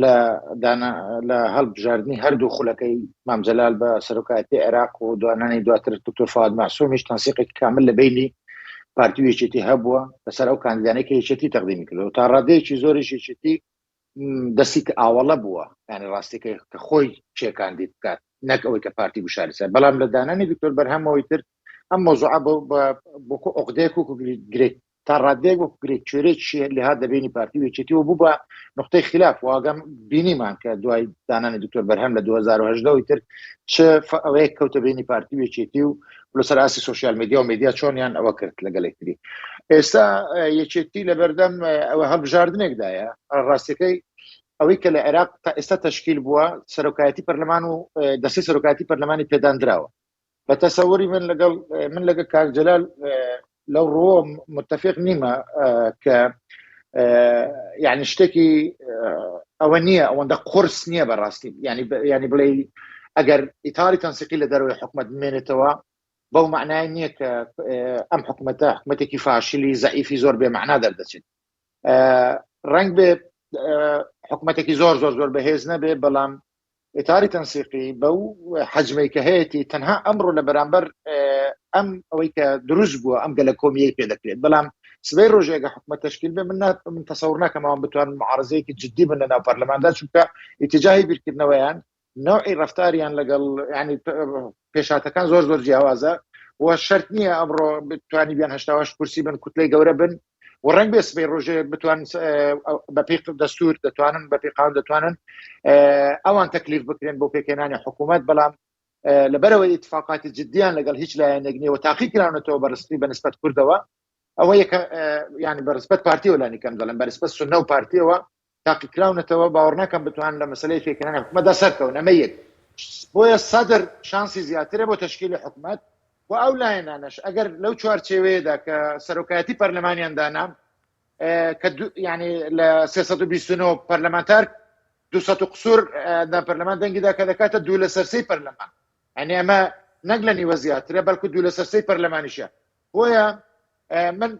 لە دانا لە هەڵبژاردننی هەردوو خولەکەی مامجلال بە سەرۆکایەتی عێراق و دوانانی دواتر دکتۆر فواد مەعسومیش تەنسیقێکی کامل لە بینی پارتی و یەکێتی هەبووە لەسەر ئەو کاندیدانەی کە یەکێتی تەقدیمی کردو تا ڕادەیەکی زۆریش یەکێتی دەستی کە ئاوەڵە بووە یعنی ڕاستیەکە کە خۆی چێ کاندید بکات نەک ئەوەی کە پارتی گوشاری سەر بەڵام لە دانانی دکتۆر بەرهەمەوەی تر ئەم مۆزوعە بۆ بۆکو عقدەیەک و گرێت. تا ڕادەیەک وەکو گرێ کوێرێکی لێهات لە بینی پارتی و یەکێتی و بوو بە نقطەی خلاف واگەم بینیمان کە دوای دانانی دکتۆر بەرهەم لە 2010 تر چ ئەوەیە کەوتە بینی پارتی و یەکێتی و لەسەر ئاستی سوسیال میدیا و میدیا چۆنیان ئەوە کرد لەگەڵ یەکتری ئێستا یەکێتی لە بەردەم ئەوە هەڵبژاردنێکدایە ڕاستەکەی ئەوەی کە لە عێراق تا ئێستا تەشکیل بووە سەرۆکایەتی پەرلەمان و دەستی سەرۆکایەتی پەرلەمانی پێداندراوە بە تەسەوری من لەگەڵ من لەگە کاک جەلال لەو ڕووە متفق نیمە کە یعنی شتێکی ئەوە نییە ئەوەندە قرس نییە بەڕاستی ینی ینی بڵێ ئەگەر ئیتاری تەنسیقی لە دەرەوەی حکومت بمێنێتەوە بەو معنای نییە کە ئەم حکوومەتە حکوومەتێکی فاشلی زەعیفی زۆر بێ معنا دەردەچێت ڕنگ بێ حکوومەتێکی زۆر زۆر زۆر بەهێز نەبێ بەڵام ئیتاری تەنسیقی بەو حەجمەی کە هەیەی تەنها ئەمڕۆ لە بەرامبەر ئەم ئەوەی کە دروست بووە ئەم گەلە کۆمیەی پێ دەکرێت بەڵام سبەی ڕۆژێکە حکومەت تشکیل بێ من من تەسەور ناکەم ئەوان بتوان معارزەیەکی جدی بن لە ناو پەرلەماندا چونکە ئیتجاهی بیرکردنەوەیان نوعی ڕفتاریان لەگەڵ ینی پێشاتەکان زۆر زۆر جیاوازە و شرط نییە ئەمڕۆ بتوانی بیان هەشتاوەش کورسی بن کوتلەی گەورە بن و ڕنگ بێ سبەی ڕۆژێ بتوان بەپی دەستور دەتوانن بەپی قان دەتوانن ئەوان تەکلیف بکرێن بۆ پێکهێنانی حکوومەت بەڵام لەبەرەوەی اتفاقاتی جدیان لەگەڵ هیچ لایەنێک نییە و تاقی کراونەتەوە بەرستی بە نسبەت کوردەوە ئەوە یەکە ینی بەرسبەت پارتیەوە لانی کەم دەڵێن بەرسبەت سنە و پارتیەوە تاقیکراونەتەوە باوەڕ ناکەم بتوان لە مەسلەی پێکهێنانی حکوومەتدا سەرکەون ئەمە یەک بۆیە سەدر شانسی زیاترە بۆ تەشکیلی حکوومەت و ئەو لایەنانەش ئەگەر لەو چوارچێوەیەدا کە سەرۆکایەتی پەرلەمانیان دانا کە ینی لە 329 پەرلەمانتار 200 قسوور ئەندام پەرلەمان دەنگیدا کە دەکاتە دوو لەسەر سێی پەرلەمان ئەنی ئەمە نەک لە نیوە زیاترە بەڵکو دوو لەسەر سێی پەرلەمانیشە بۆیە من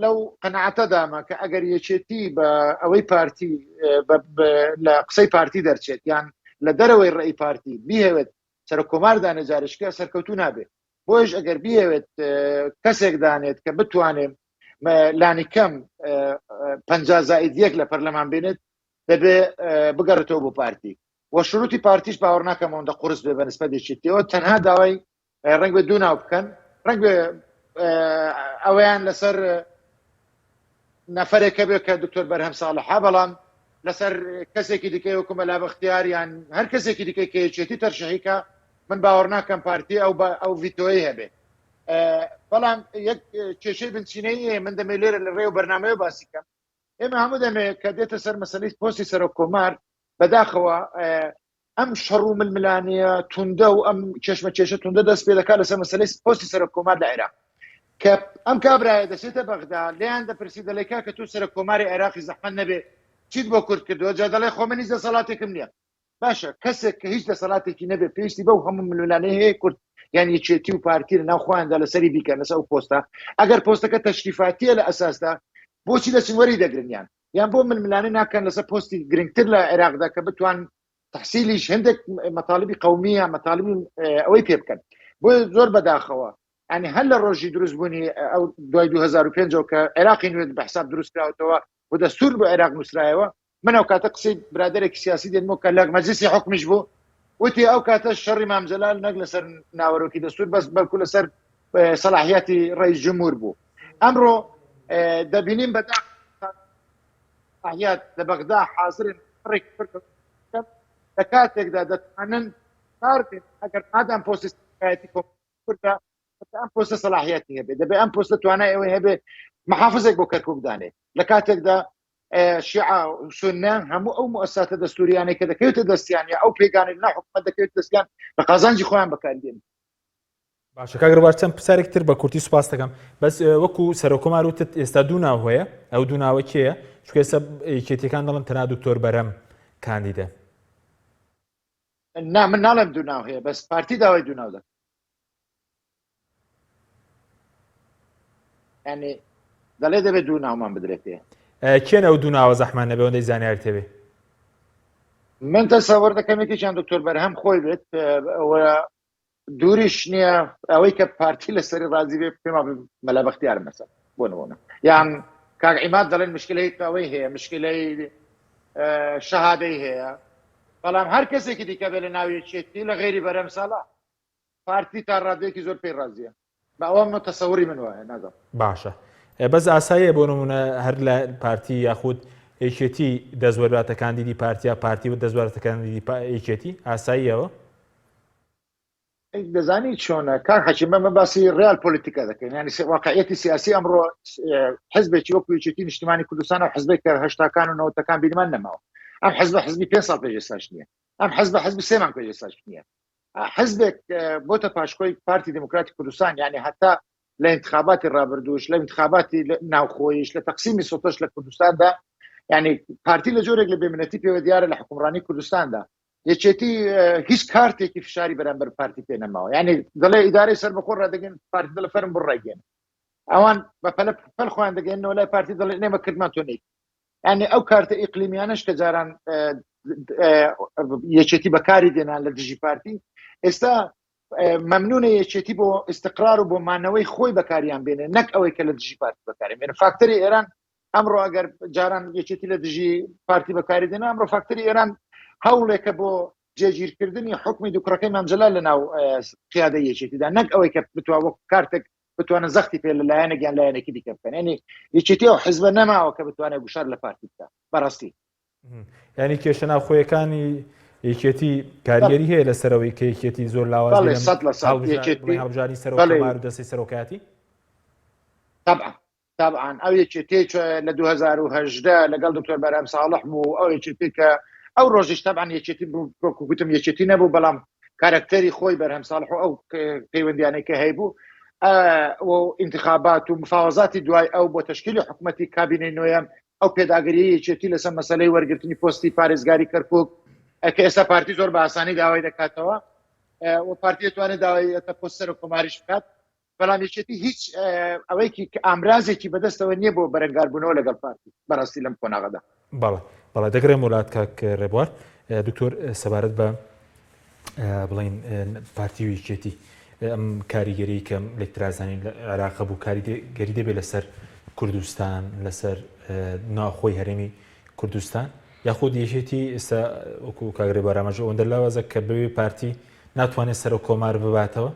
لەو قەنەعەتەدامە کە ئەگەر یەکێتی بە ئەوەی پارتی لە قسەی پارتی دەرچێت یان لە دەرەوەی ڕێی پارتی بیهەوێت سەر کۆمار دانێ جارشکە سەرکەوتو نابێت بۆیش ئەگەر بیهەوێت کەسێک دانێت کە بتوانێت لانی کەم پ زائید یەک لە پەرلەمان بێنێت دەبێ بگەڕێتەوە بۆ پارتی و شروتی پارتیش باوەڕ ناکەم ئەوەندە قورس بێ بە نسبەت یەکێتیەوە تەنها داوای ڕنگ بێ دوو ناو بکەن ڕنگ بێ ئەوەیان لەسەر نەفرێکە بێ کە دکتۆر بەرهەم ساڵحە بەڵام لەسەر کەسێکی دیکەی وەکو مەلا بەختیار یان هەر کەسێکی دیکەی کە یەکێتی تەرشەحیکە من باوەڕ ناکەم پارتی ئەو ئەو ڤیتۆی هەبێ بەڵام یەک کێشەی بنچینەی من دەمێ لێرە لە ڕێ و بەرنمەیە باسی کەم ئێمە هەموو دەمێ کە دێتە سەر مەسەلەی پۆستی سەرۆک کۆمار بەداخەوە ئەم شەڕ و ململانێیە توندە و ئەم کێشمە کێشە توندە دەست پێ دەکات لەسەر مەسەلەی پۆستی سەرۆک کۆمار لە عێراق کە ئەم کابرایە دەچێتە بەغدا لێیان دەپرسی دەڵێ کاکە تۆ سەرۆک کۆماری عێراقی زەحمەت نەبێ چیت بۆ کورد کردووە جا دەڵێ خۆ من هیچ دەسەڵاتێکم نییە باشە کەسێک کە هیچ دەسەڵاتێکی نەبێ پێویستی بەو هەموو ململانێ هەیە کورد یان یەکێتی و پارتی لە ناو خۆیاندا لەسەری بیکەن لەسەر ئەو پۆستە ئەگەر پۆستەکە تەشریفاتیە لە ئەساسدا بۆچی دەچن وەری دەگرن یان یان بۆ ململانێ ناکەن لەسەر پۆستی گرنگتر لە عێراقدا کە بتوان تحسیلیش هەندێک مەطالبی قومی یا مەطالبی ئەوەی پێ بکەن بۆ زۆر بەداخەوە ئەنی هەر لە ڕۆژی دروستبوونی ئەو دوای 2005 کە عێراقی نوێت بە حساب دروست کراوەتەوە و دەستور بۆ عێراق نووسرایەوە من ئەو کاتە قسەی برادێکی سیاسی دێنمەوە کە لە مەجلسی حکومیش بوو وتی ئەو کاتە شەڕی مام جەلال نەک لەسەر ناوەرۆکی دەستور بەس بەڵکو لەسەر سەلاحیاتی ڕئیس جمهور بوو ئەمڕۆ دەبینین بەدا سەلاحیات لە بەغدا حاضرن ڕێک لە کاتێکدا دەتوانن کار بێت ئەگەر مادام پۆستی سەرۆکایەتی کوردە ئەم پۆستە سەلاحیاتی هەبێت دەبێ ئەم پۆستە توانای ئەوەی هەبێ محافزێک بۆ کەرکک دانێت لە کاتێکدا شیعە و سوننە هەموو ئەو موئەسساتە دەستوریانەی کە دەکەوێتە دەستیان یا ئەو پێگانەی لەناو حکومەت دەکەوێتە دەستیان بە قازانجی خۆیان بەکاردێن. باشە کاک ڕێبوار چەند پرسیارێک تر بە کورتی سوپاس دەکەم بەس وەکو سەرۆکۆمار وتت ئێستا دوو ناو هەیە ئەو دوو ناوە کێیە چونکە ئێستا یەکێتیەکان دەڵێن تەنها دکتۆر بەرەم کاندیدە. نا من ناڵێم دوو ناو هەیە بەس پارتی داوای دوو ناو دەکات. ینی دەڵێ دەبێت دوو ناومان بدرێتێ. کێن ئەو دوو ناوە زەحمەت نەبێ ئەوەندەی زانیاریت هەبێ؟ من تەسەوەر دەکەم یەکێکیان دکتۆر بەرهەم خۆی بێت دووریش نییە ئەوەی کە پارتی لەسەری ڕازی بێ پێما مەلا بەختیار مەسە بۆ نمونە یان کاک عیماد دەڵێن مشکلەی ئەوەی هەیە مشکلەی شەهادەی هەیە بەڵام هەر کەسێکی دیکە بێ لە ناویەکێتی لە غێری بەرەم ساڵە پارتی تا ڕادەیەکی زۆر پێی ڕازیە بە ئەوە من تەسەوری من وایە نازانم. باشە. بەس ئاساییە بۆ نمونە هەر لە پارتی یاخود یەکێتی دەستوەرباتە کاندیدی پارتیا پارتی و دەستوەراتە کاندیدی یەکێتی ئاساییەوە؟ دەزانی چۆنە کاک حەکیم ئەمە باسی ڕیال پۆلیتیکا دەکەین یعنی واقعیەتی سیاسی ئەمڕۆ حزبێکی وەکو یەکێتی نیشتمانی کوردستان و حزبێک کە هەشتاکان و نەوەتەکان بیرمان نەماوە ئەم حزبە حزبی پێ ساڵ پێش ئێستاش نییە ئەم حزبە حزبی سێ مانگ پێش ئێستاش نییە حزبێک بۆتە پاشکۆی پارتی دموکراتی کوردستان یعنی هەتا لە انتخاباتی ڕابردووش لە انتخاباتی ناوخۆیش لە تەقسیمی سوڵتەش لە کوردستاندا یعنی پارتی لە جۆرێک لە بێمنەتی پێوە دیارە لە حکومڕانی کوردستاندا یەکێتی هیچ کارتێکی فشاری بەرامبەر پارتی پێ نەماوە یعنی دەڵێ ئیدارەی سەربەخۆ ڕادەگەن پارتی دەڵێ فەرم بڕ ڕایگەن ئەوان بە پەلە پەل خۆیان دەگەنەوە لای پارتی دەڵێ نێمە کردمان تۆ نیت یعنی ئەو کارتە ئیقلیمیانەش کە جاران یەکێتی بەکاری دێنان لە دژی پارتی ئێستا مەمنونە یەکێتی بۆ ئیستقرار و بۆ مانەوەی خۆی بەکاریان بێنێ نەک ئەوەی کە لە دژی پارتی بەکاری بێنێ فاکتەری ئێران ئەمڕۆ ئەگەر جاران یەکێتی لە دژی پارتی بەکاری دێنا ئەمڕۆ فاکتەری ئێران هەوڵێکە بۆ جێگیرکردنی حکمی دوو کوڕەکەی مامجلال لە ناو قیادە یەکێتیدا نەک ئەوەی کە بتوا وەک کارتێک بتوانن زەختی پێ لە لایەنێک یان لایەنێکی دیکە بکەن ینی یەکێتی ئەو حزبە نەماوە کە بتوانێت گوشار لە پارتی بکە بەڕاستی ینی کێشە ناوخۆیەکانی یەکێتی کاریگەری هەیە لەسەرەوەی کە یەکێتی زۆر لاواز هەڵبژاری سەرۆک دەستی سەرۆکایەتی طبعا طبعا ئەو یەکێتی لە 2018 لەگەڵ دکتۆر بەرهەم ساڵح بوو ئەو یەکێتی کە ئەو ڕۆژیش طبعا یەکێتی وەکو گوتم یەکێتی نەبوو بەڵام کارکتەری خۆی بەرهەم ساڵح و ئەو پەیوەندیانەی کە هەیبوو و انتخابات و مفاوەزاتی دوای ئەو بۆ تشکیلی حکوومەتی کابینەی نوێم ئەو پێداگریی یەکێتی لەسەر مەسلەی وەرگرتنی پۆستی پارێزگاری کەرکک کە ئێستا پارتی زۆر بە ئاسانی داوای دەکاتەوە و پارتی دەتوانێت داوای پۆست سەرۆک کۆماریش بکات بەڵام یەکێتی هیچ ئەوەیەکی کە ئامرازێکی بەدەستەوە نییە بۆ بەرەنگاربوونەوە لەگەڵ پارتی بەڕاستی لەم قۆناغەدا. بەڵێ بەڵێ دەگەڕێم وڵات کاک ڕێبوار دکتۆر سەبارەت بە بڵین پارتی و یەکێتی ئەم کاریگەری کە لێکترازانی لە عێراق بوو کاریگەری دەبێت لەسەر کوردستان لەسەر ناوخۆی هەرێمی کوردستان یاخود یەکێتی ئێستا وەکو کاک ڕێبوار ئاماژە ئەوەندە لاوازە کە بەوێ پارتی ناتوانێت سەرۆک کۆمار بباتەوە؟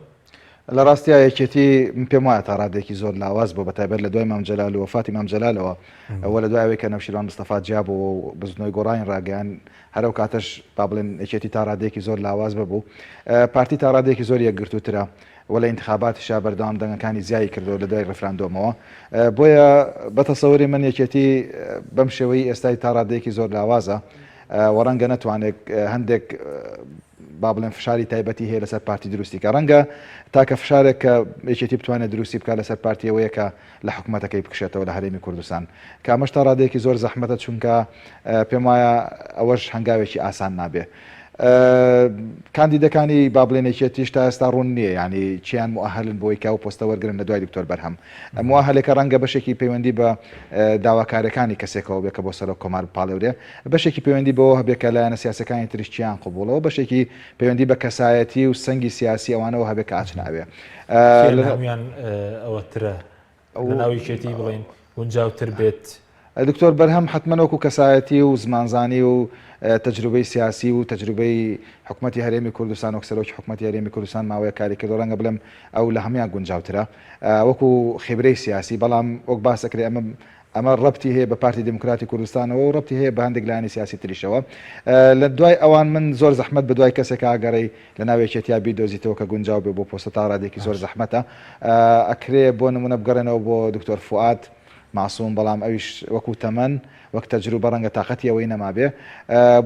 لە ڕاستیا یەکێتی من پێم وایە تا ڕادەیەکی زۆر لاواز بووە بەتایبەت لە دوای مام جەلال و وەفاتی مام جەلالەوە و لە دوای ئەوەی کە نەوشیروان مستەفا جیا بۆوە و بزوتنەوەی گۆڕانی ڕاگەیان هەر ئەو کاتەش با بڵێن یەکێتی تا ڕادەیەکی زۆر لاواز ببوو پارتی تا ڕادەیەکی زۆر یەکگرتووترە و لە ئینتخاباتیشا بەردەوام دەنگەکانی زیایی کردەوە لە دوای ڕیفراندۆمەوە بۆیە بە تەسەوری من یەکێتی بەم شێوەی ئێستای تا ڕادەیەکی زۆر لاوازە و ڕەنگە نەتوانێت هەندێک با بڵێم فشاری تایبەتی هەیە لەسەر پارتی دروستی کە ڕەنگە تاکە فشارێک کە یەکێتی بتوانێت دروستی بکات لەسەر پارتی ئەوەیە کە لە حکوومەتەکەی بکشێتەوە لە هەرێمی کوردستان کە ئەمەش تا ڕادەیەکی زۆر زەحمەتە چونکە پێم وایە ئەوەش هەنگاوێکی ئاسان نابێ. کاندیدەکانی با بڵێن یەکێتیش تا ئێستا ڕوون نییە یعنی چیان موئەهەلن بۆی کە ئەو پۆستە وەرگرن لە دوای دکتۆر بەرهەم موئەهەلێکە ڕەنگە بەشێکی پەیوەندی بە داواکارەکانی کەسێکەوە بێ کە بۆ سەرۆک کۆمار بپاڵێورێ بەشێکی پەیوەندی بەوە هەبێ کە لایەنە سیاسیەکانی تریش چیان قبوڵە و بەشێکی پەیوەندی بە کەسایەتی و سەنگی سیاسی ئەوانەوە هەبێ کە ئاچنە ئەوێ. کێ لە هەموویان ئەوەترە لە ناو یەکێتی بڵێین گونجاوتر بێت؟ دکتۆر بەرهەم حەتمەن وەکو کەسایەتی و زمانزانی و تەجروبەی سیاسی و تەجروبەی حکومەتی هەرێمی کوردستان وەک سەرۆکی حکومەتی هەرێمی کوردستان ماوەیەک کاری کردووە ڕەنگە بڵێم ئەو لە هەموویان گونجاوترە وەکو خیبرەی سیاسی بەڵام وەک باس ئەکرێ ئەمە ئەمە ڕەبتی هەیە بە پارتی دیموکراتی کوردستانەوە و ڕەبتی هەیە بە هەندێک لایەنی سیاسی تریشەوە. لە دوای ئەوان من زۆر زەحمەت بە دوای کەسێکا ئەگەڕێی لە ناو یەکێتیا بیدۆزیتەوە کە گونجاو بێ بۆ پۆستە تا ڕادەیەکی زۆر زەحمەتە. ئەکرێ بۆ نمونە بگەڕێنەوە بۆ دکتۆر فوئاد مەعسوم بەڵام ئەویش وەکو تەمەن وەک تەجروبە ڕەنگە تاقەتی ئەوەی نەمابێ.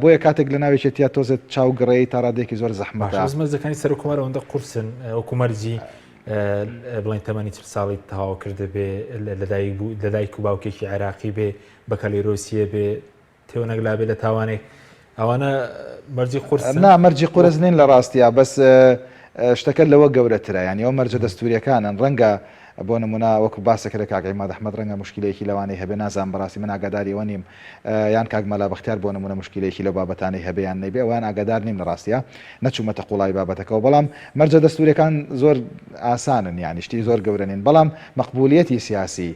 بۆیە کاتێک لە ناو یەکێتیا تۆزێ چاو گڕێی تا ڕادەیەکی زۆر زەحمەتە. باشە بەس مەرجەکانی سەرۆککۆمار ئەوەندە قورسن وەکو مەرجی بڵێن تەمەنی چل ساڵی تەواو کردبێ، لەدایک بوو لە دایک و باوکێکی عێراقی بێ، بەکالۆریۆسیە بێ، تێوەنەگلابێ لە تاوانێک، ئەوانە مەرجی قورسن؟ نا مەرجی قورس نین لە ڕاستیا بەس شتەکە لەوە گەورەترە یانی ئەو مەرجە دەستوریەکانن ڕەنگە بۆ نمونە وەکو باسەکرێ کاک عیماد ئەحمەد ڕەنگە موشکیلەیەکی لەوانەی هەبێ نازانم بەڕاستی من ئاگاداری ئەوە نیم یان کاک مەلا بەختیار بۆ نمونە موشکیلەیەکی لەو بابەتانەی هەبێ یان نەیبێ ئەوەیان ئاگادار نیم لە ڕاستیا نەچوومەتە قوڵایی بابەتەکەوە بەڵام مەرجە دەستوریەکان زۆر ئاسانن یانی شتی زۆر گەورە نین بەڵام مەقبولیەتی سیاسی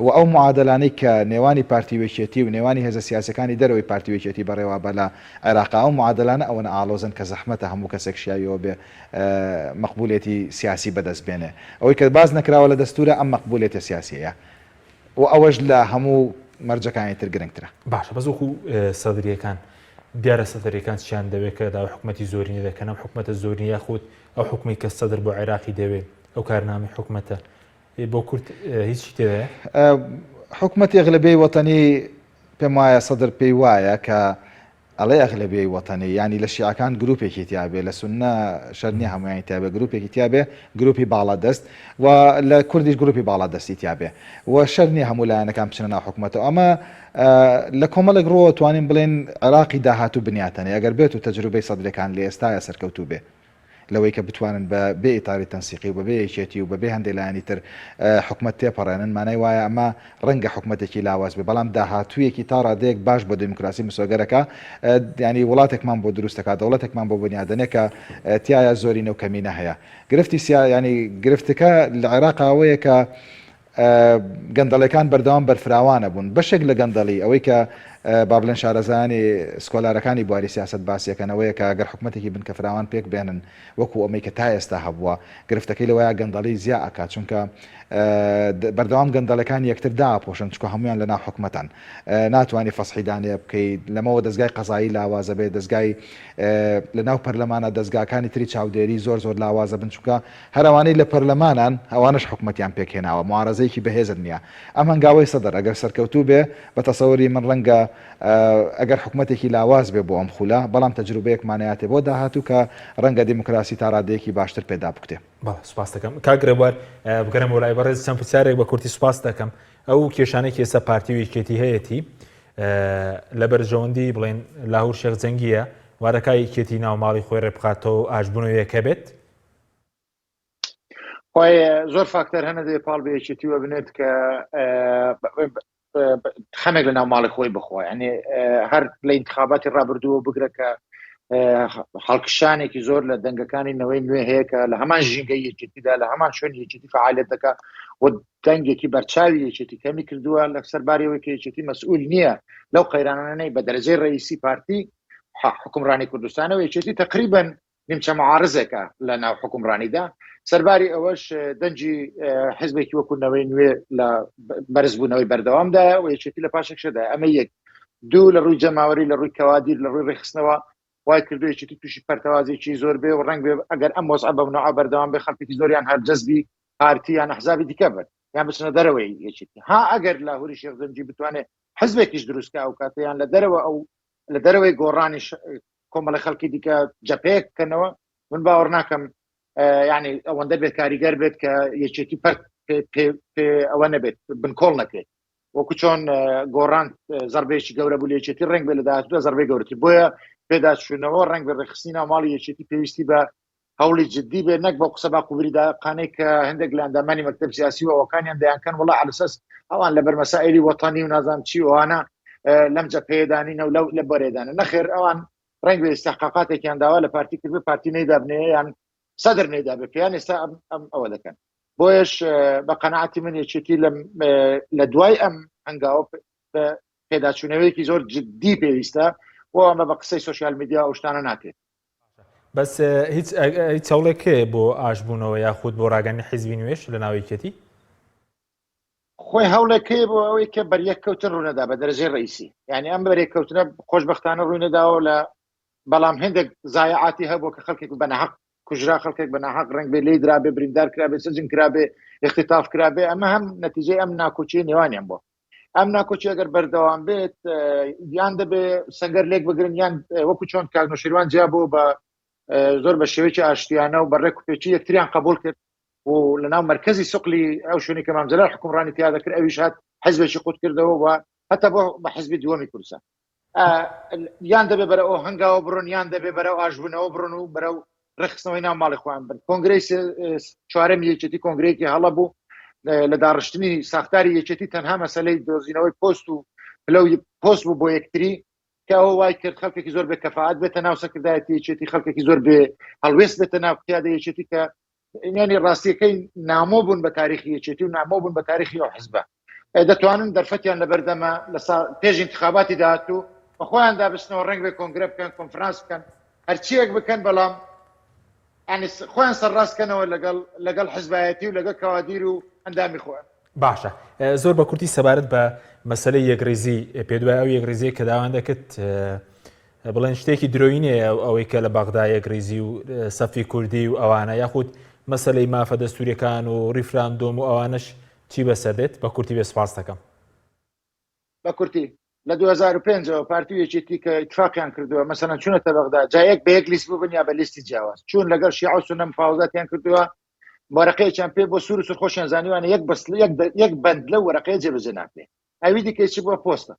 و ئەو معادەلانەی کە نێوانی پارتی و یەکێتی و نێوانی هێزە سیاسیەکانی دەرەوەی پارتی و یەکێتی بەڕێوە بە لە عێراقا ئەو معادەلانە ئەوەنە ئاڵۆزن کە زەحمەتە هەموو کەسێک شیاویەوە بێ مەقبولیەتی سیاسی بەدەست بێنێ ئەوەی کە باس نەکراوە لە دەستورا ئەم مەقبولیەتە سیاسیەیە. و ئەوەش لە هەموو مەرجەکانی تر گرنگترە. باشە بەس وەکو سەدریەکان دیارە سەدریەکان چیان دەوێت کە داوای حکومەتی زۆرینە دەکەن ئەم حکومەتە زۆرینە یاخود ئەو حکومی کە سەدر بۆ عێراقی دەوێت ئەو کارنامەی حکومەتە بۆ کورد هیچی تێدایە؟ حکومەتی ئەغلەبیەی وەتەنی پێم وایە سەدر پێی وایە کە ئەڵێ ئەغلەبیەی وەتەنی یانی لە شیعەکان گروپێکی تیا بێ لە سوننە شەرت نیە هەموویانی تیا بێ گروپێکی تیا بێ گروپی باڵا دەست و لە کوردیش گروپی باڵا دەستی تیا بێ و شەرت نیە هەموو لایەنەکان بچنە ناو حکومەتەوە ئەمە لە کۆمەڵێک ڕووەوە توانین بڵێین عێراقی داهاتوو بنیاتەنێ ئەگەر بێت و تەجروبەی سەدرەکان لە ئێستایا سەرکەوتوو بێ. لەوەی کە بتوانن بە بێ ئیتاری تەنسیقی و بە بێ یەکێتی و بە بێ هەندێ لایەنی تر حکومەت تێپەڕێنن، مانای وایە ئەمە ڕەنگە حکومەتێکی لاواز بێ، بەڵام داهاتوویەکی تا ڕادەیەک باش بۆ دێموکراسی مسۆگەر ئەکا، یانی وڵاتێکمان بۆ دروست ئەکا، دەوڵەتێکمان بۆ بنیات دەنێ کە تیایا زۆرینە و کەمینە هەیە. گرفتی سیا یانی گرفتەکە لە عێراقا ئەوەیە کە گەندەڵیەکان بەردەوام بەرفراوانە بوون. بەشێک لە گەندەڵی، ئەوەی کە با بڵێن شارەزایانی سکۆلارەکانی بواری سیاسەت باسی ئەکەن ئەوەیە کە گەر حکومەتێکی بنکە فراوان پێک بێنن وەکو ئەمەی کە تا ئێستا هەبووە، گرفتەکەی لەوەیە گەندەڵی زیا ئەکات چونکە بەردەوام گەندەڵەکان یەکتر دائەپۆشن چونکە هەموویان لەناو حکومەتان. ناتوانی فەسحی دانەیە بکەیت، لەمەوە دەزگای قەزایی لاوازە بێت، دەزگای لەناو پەرلەمانە دەزگاکانی تری چاودێری زۆر زۆر لاوازە بن چونکە هەر ئەوانەی لە پەرلەمانان ئەوانەش حکومەتیان پێکهێناوە، موعارەزەیەکی بەهێزت نییە. ئەم هەنگاوەی سەدر ئەگەر سەرکەوتوو بێ، بە تەسەوری من ڕەنگە ئەگەر حکومەتێکی لاواز بێ بۆ ئەم خولە، بەڵام تەجروبەیەکمان ئەیاتێ بۆ داهاتوو کە ڕەنگە دیموکراسی تا ڕادەیەکی باشتر پێ دابکوتێ. بەڵێ سوپاست دەکەم کاک ڕێبوار، بگەرێمەوە لای بەڕێز چەند پرسیارێک بە کورتی سوپاست دەکەم. ئەو کێشانەی کە ئێستا پارتی و یەکێتی هەیەتی لە بەرژەوەندی بڵێن لاهور شێخ جەنگییە، وادەکا یەکێتی ناو ماڵی خۆی ڕێبخاتەوە و ئاشتبوونەوەیەک هەبێت؟ خۆی زۆر فاکتەر هەنە دەبێ پاڵ بە یەکێتی وە بنێت کە خەمێک لە ناو ماڵی خۆی بخوا یعنی هەر لە انتخاباتی ڕابردووە بگرە کە هەڵکشانێکی زۆر لە دەنگەکانی نەوەی نوێ هەیە کە لە هەمان ژینگەی یەکێتیدا لە هەمان شوێن یەکێتی فعالێت دەکا و دەنگێکی بەرچاوی یەکێتی کەمی کردووە لە سەرباریەوەی کە یەکێتی مەسئول نییە لەو قەیرانانەی بە دەرەجەی ڕئیسی پارتی حکومڕانی کوردستانەوە یەکێتی تقریبا نیمچە معارزێکە لە ناو حکومڕانیدا سەرباری ئەوەش دەنگی حزبێکی وەکو نەوەی نوێ لە بەرزبوونەوەی بەردەوامدایە و یەکێتی لە پاشەکشەدا ئەمە یەک دوو لە ڕووی جەماوەری لە ڕووی کەوادیر لە ڕووی ڕێکخستنەوە وای کردو یەکێتی تووشی پەرتەوازێکی زۆر بێ و ڕەنگ بێ ئەگەر ئەم وەزعە بەم نوعە بەردەوام بێ خەڵکێکی زۆریان هەر جەزبی پارتی یان ئەحزابی دیکە بن یان بچنە دەرەوەی یەکێتی ها ئەگەر لاهوری شێخ جەنگی بتوانێت حزبێکیش دروستکە ئەو کاتەیان لە دەرەوە ئەو لە دەرەوەی گۆڕانی کۆمەڵی خەڵکی دیکە جەپەیەک بکەنەوە من باوەڕ ناکەم یعنی ئەوەندە بێت کاریگەر بێت کە یەکێتی پەرت پێ ئەوە نەبێت بنکۆڵ نەکرێت وەکو چۆن گۆڕان زربێکی گەورە بوو یەکێتی ڕنگ بێ لە داهاتوودا زربەی گەورەتر بۆیە پێداچوونەوە ڕنگ بە ڕێکخستنی ناو ماڵی یەکێتی پێویستی بە هەوڵی جددی بێت نەک بۆ قسە با قوبریدا قانەی کە هەندێک لە ئەندامانی مەکتەب سیاسی و ئەوەکانیان دەیانکەن وڵا عەلەسەس ئەوان لەبەر مەسائلی وەتەنی و نازانم چی ئەوانە لەم جەپەیەدانینە و لەو لە بەرێدانە نەخێر ئەوان ڕەنگ بێ ئیستحقاقاتێکیان داوا لە پارتی کردبێ پارتی نەیدابنێ یان سەدر نەیدابێ پێیان ئێستا ئەم ئەم ئەوە دەکەن بۆیەش بە قەناعەتی من یەکێتی لەم لە دوای ئەم هەنگاوە پێداچوونەوەیەکی زۆر جددی پێویستە بۆ ئەمە بە قسەی سۆشیال میدیا ئەو شتانە ناکرێت بەس هیچ هیچ هەوڵێک هەیە بۆ ئاشبوونەوە یاخود بۆ ڕاگەنی حیزبی نوێش لە ناو یەکێتی؟ خۆی هەوڵێک هەیە بۆ ئەوەی کە بەریەککەوتن ڕوونەدا بە دەرەجەی ڕئیسی یعنی ئەم بەرێککەوتنە خۆشببختانە ڕووی نەداوە لە بەڵام هەندێک زایعاتی هەبوو کە خەڵکێک بە ناحەق کوژرا خەڵکێک بە ناحەق ڕەنگ بێ لێی درابێ بریندار کرابێ سجن کرابێ اختطاف کرابێ ئەمە هەم نەتیجەی ئەم ناکۆکی نێوانیان بووە ئەم ناکۆکی ئەگەر بەردەوام بێت یان دەبێ سەنگەر لێک بگرن یان وەکو چۆن کاک نوشیروان جیا بۆ بە زۆر بە شێوەیەکی ئاشتیانە و بە ڕێک و پێکی یەکتریان قبول کرد و لە ناو مرکزی سوقلی ئەو شوێنی کە مام جەلال حکومڕانی تیا دەکرد ئەویش هات حزبێکی قوت کردەوە و هەتا بۆ بە حزبی دووەمی کوردستان یان دەبێ بەرە ئەو هەنگاوە بڕۆن یان دەبێ بەرەو ئاشبوونەوە بڕۆن و بەرەو ڕێکخستنەوەی ناو ماڵی خۆیان بن کۆنگرەی چوارەمی یەکێتی کۆنگرەیەکی هەڵە بوو لە داڕشتنی ساختاری یەکێتی تەنها مەسلەی دۆزینەوەی پۆست و پلە و پۆست بوو بۆ یەکتری کە ئەوە وای کرد خەڵکێکی زۆر بێ کەفاعەت بێتە ناو سەرکردایەتی یەکێتی خەڵکێکی زۆر بێ هەڵوێست بێتە ناو قیادە یەکێتی کە ینی ڕاستیەکەی نامۆ بوون بە تاریخی یەکێتی و نامۆ بوون بە تاریخی ئەو حزبە دەتوانن دەرفەتیان لەبەردەمە لە پێش انتخاباتی داهاتوو بە خۆیاندا بچنەوە ڕەنگ بێ کۆنگرە بکەن کۆنفرانس بکەن هەرچیەک بکەن بەڵام خۆیان سەرڕاست کەنەوە لەگەڵ لەگەڵ حزبایەتی و لەگەڵ کەوادیر و ئەندامی خۆیان. باشە زۆر بە کورتی سەبارەت بە مەسەلەی یەکڕیزی پێدوای ئەو یەکڕیزیە کە داوان دەکرد بڵێن شتێکی درۆینەیە ئەوەی کە لە بەغدا یەکڕیزی و سەفی کوردی و ئەوانە یاخود مەسەلەی مافە دەستوریەکان و ڕیفراندۆم و ئەوانەش چی بەسەر دێت بە کورتی بێ سپاس دەکەم. بە کورتی لە 2005ەوە پارتی و یەکێتی کە ئیتفاقیان کردووە مەسەلەن چوونەتە بەغدا جا یەک بە یەک لیست ببن یا بە لیستی جیاواز چوون لەگەڵ شیعە و سوننە مفاوەزاتیان کردووە وەرەقەیەکیان پێ بۆ سوور و سوور خۆشیان زانیوانە یەک بەس یەک یەک بەند لەو وەرەقەیە جێبەجێ ناکرێ ئەوی دیکەی چی بووە پۆستە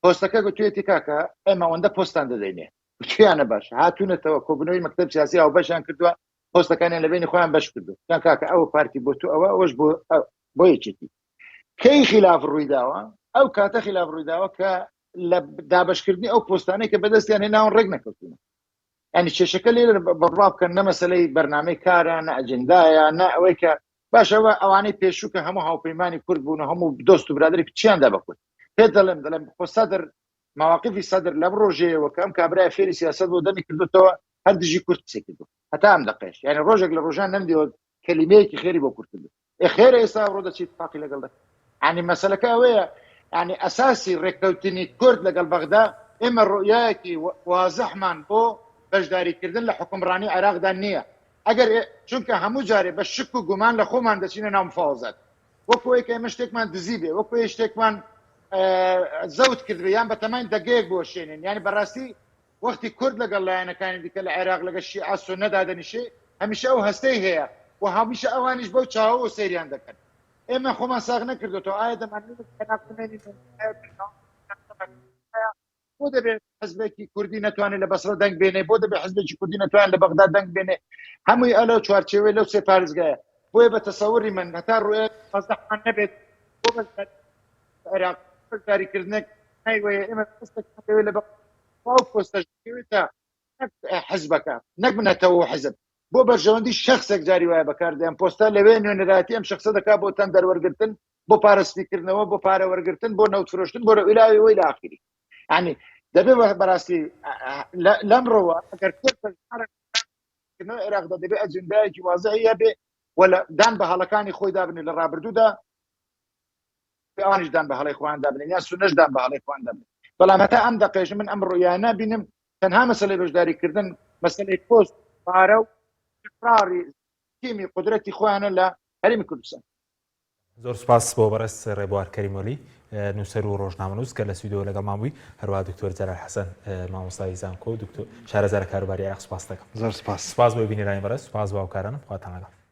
پۆستەکە گوتوێتی کاکە ئێمە ئەوەندە پۆستان دەدەینێ گوتویانە باش هاتوونەتەوە کۆبوونەوەی مەکتەب سیاسی هاوبەشیان کردووە پۆستەکانیان لە بینی خۆیان بەش کردو یان کاکە ئەوە پارتی بۆ تو ئەوە ئەوەش بۆ بۆ یەکێتی کەی خلاف ڕوویداوە ئەو کاتە خلاف ڕوویداوە کە لە دابشکردنی ئەو پۆستانەی کە بەدەستیان هێناون ڕێک نەکەوتون ینی کێشەکە لێرە بڕوا بکەن نە مەسلەی بەرنامەی کارە نە ئەجندایە نە ئەوەی کە باشەوە ئەوانەی پێشوو کە هەموو هاوپەیمانی کورد بوون و هەموو دۆست و برادری چیان دا بە کورد پێت دەڵێم دەڵێم خۆ سەدر مواقفی سەدر لەم ڕۆژەیەوە کە ئەم کابرای فێری سیاست بۆ دەمی کردوتەوە هەر دژی کورد قسەی کردو هەتا ئەم دەقێش یعنی ڕۆژێک لە ڕۆژان نەمدیوە کەلیمەیەکی خێری بۆ کورد کردو ئێ خێرە ئێستا ئەوڕۆ دەچیت تفاقی لەگەڵ دەکەن ینی مەسەلەکە ئەوەیە ینی ئەساسی ڕێککەوتنی کورد لەگەڵ بەغدا ئێمە ڕۆیایەکی وازحمان بۆ بەشداریکردن لە حکومڕانی عێراقدا نییە ئەگەر چونکە هەموو جارێ بە شک و گومان لە خۆمان دەچینە ناو مفاوەزات وەکو ئەوەی کە ئێمە شتێکمان دزی بێ وەکو شتێکمان زەوت کردبێ یان بەتەماین دەگەیەک بۆشێنین یعنی بەڕاستی وەختی کورد لەگەڵ لایەنەکانی دیکە لە عێراق لەگەڵ شیعە سوننە دادەنیشێ هەمیشە ئەو هەستەی هەیە و هەمیشە ئەوانیش بەو چاوەوە سەیریان دەکەن. ئێمە خۆمان ساغ نەکردۆتەوە ئایا دەمانەوێت لە عێراق بمێنین و ئایا بۆ دەبێت حزبێکی کوردی نەتوانێت لە بەسرە دەنگ بێنێ بۆ دەبێت حزبێکی کوردی نەتوانێت لە بەغدا دەنگ بێنێ هەمووی ئەلەو چوارچێوەی لەو سێ پارێزگایە بۆیە بە تەسەوری من هەتا ڕوێ مەزدەحمان نەبێت بۆ بەشداری عێراق بەشداریکردنێک نایوەیە ئێمە پۆستێکمان دەوێت لە بەغدا ئەو پۆستەش دەکەوێتە نەک حزبەکە نەک نەتەوە و حزب بۆ بەرژەوەندی شخصێک جاری وایە بەکاردێن پۆستە لەوێ نوێنەرایەتی ئەم شخصە دەکات بۆ تەندەر وەرگرتن بۆ پارە سپیکردنەوە بۆ پارە وەرگرتن بۆ نەوت فرۆشتن بۆ ئیلاوی وەی لە ئاخری ینی دەبێ بەڕاستی لەمڕۆوە ئەگەر کورد بەشدارکردنەوە عێراقدا دەبێ ئەجندایەکی وازحی هەبێ و لە دان بە هەڵەکانی خۆی دابنێ لە ڕابردوودا ئەوانیش دان بە هەڵەی خۆیان دابنێن یان سونەش دان بە هەڵەی خۆیان دابنێن بەڵام هەتا ئەم دەقێژ من ئەم ڕوویان نابینم تەنها مەسەلەی بەشداریکردن مەسەلەی پۆست پارە و ئیقراری تیمی قودرەتی خۆیانە لە هەرێمی کوردستان. زۆر سوپاس بۆ بەڕێز ڕێبوار کەریمۆلی نووسەر و ڕۆژنامەنووس کە لە سویدەوە لەگەڵمان بووی هەروەها دکتۆر جەلال حەسەن مامۆستای زانکۆ و دکتۆر شارەزا لە کاروباری عێراق سوپاس دەکەم زۆر سوپاس سوپاس بۆ بینەرانی بەڕێز سوپاس بۆ هاوکارانم خواتان لەگەڵ.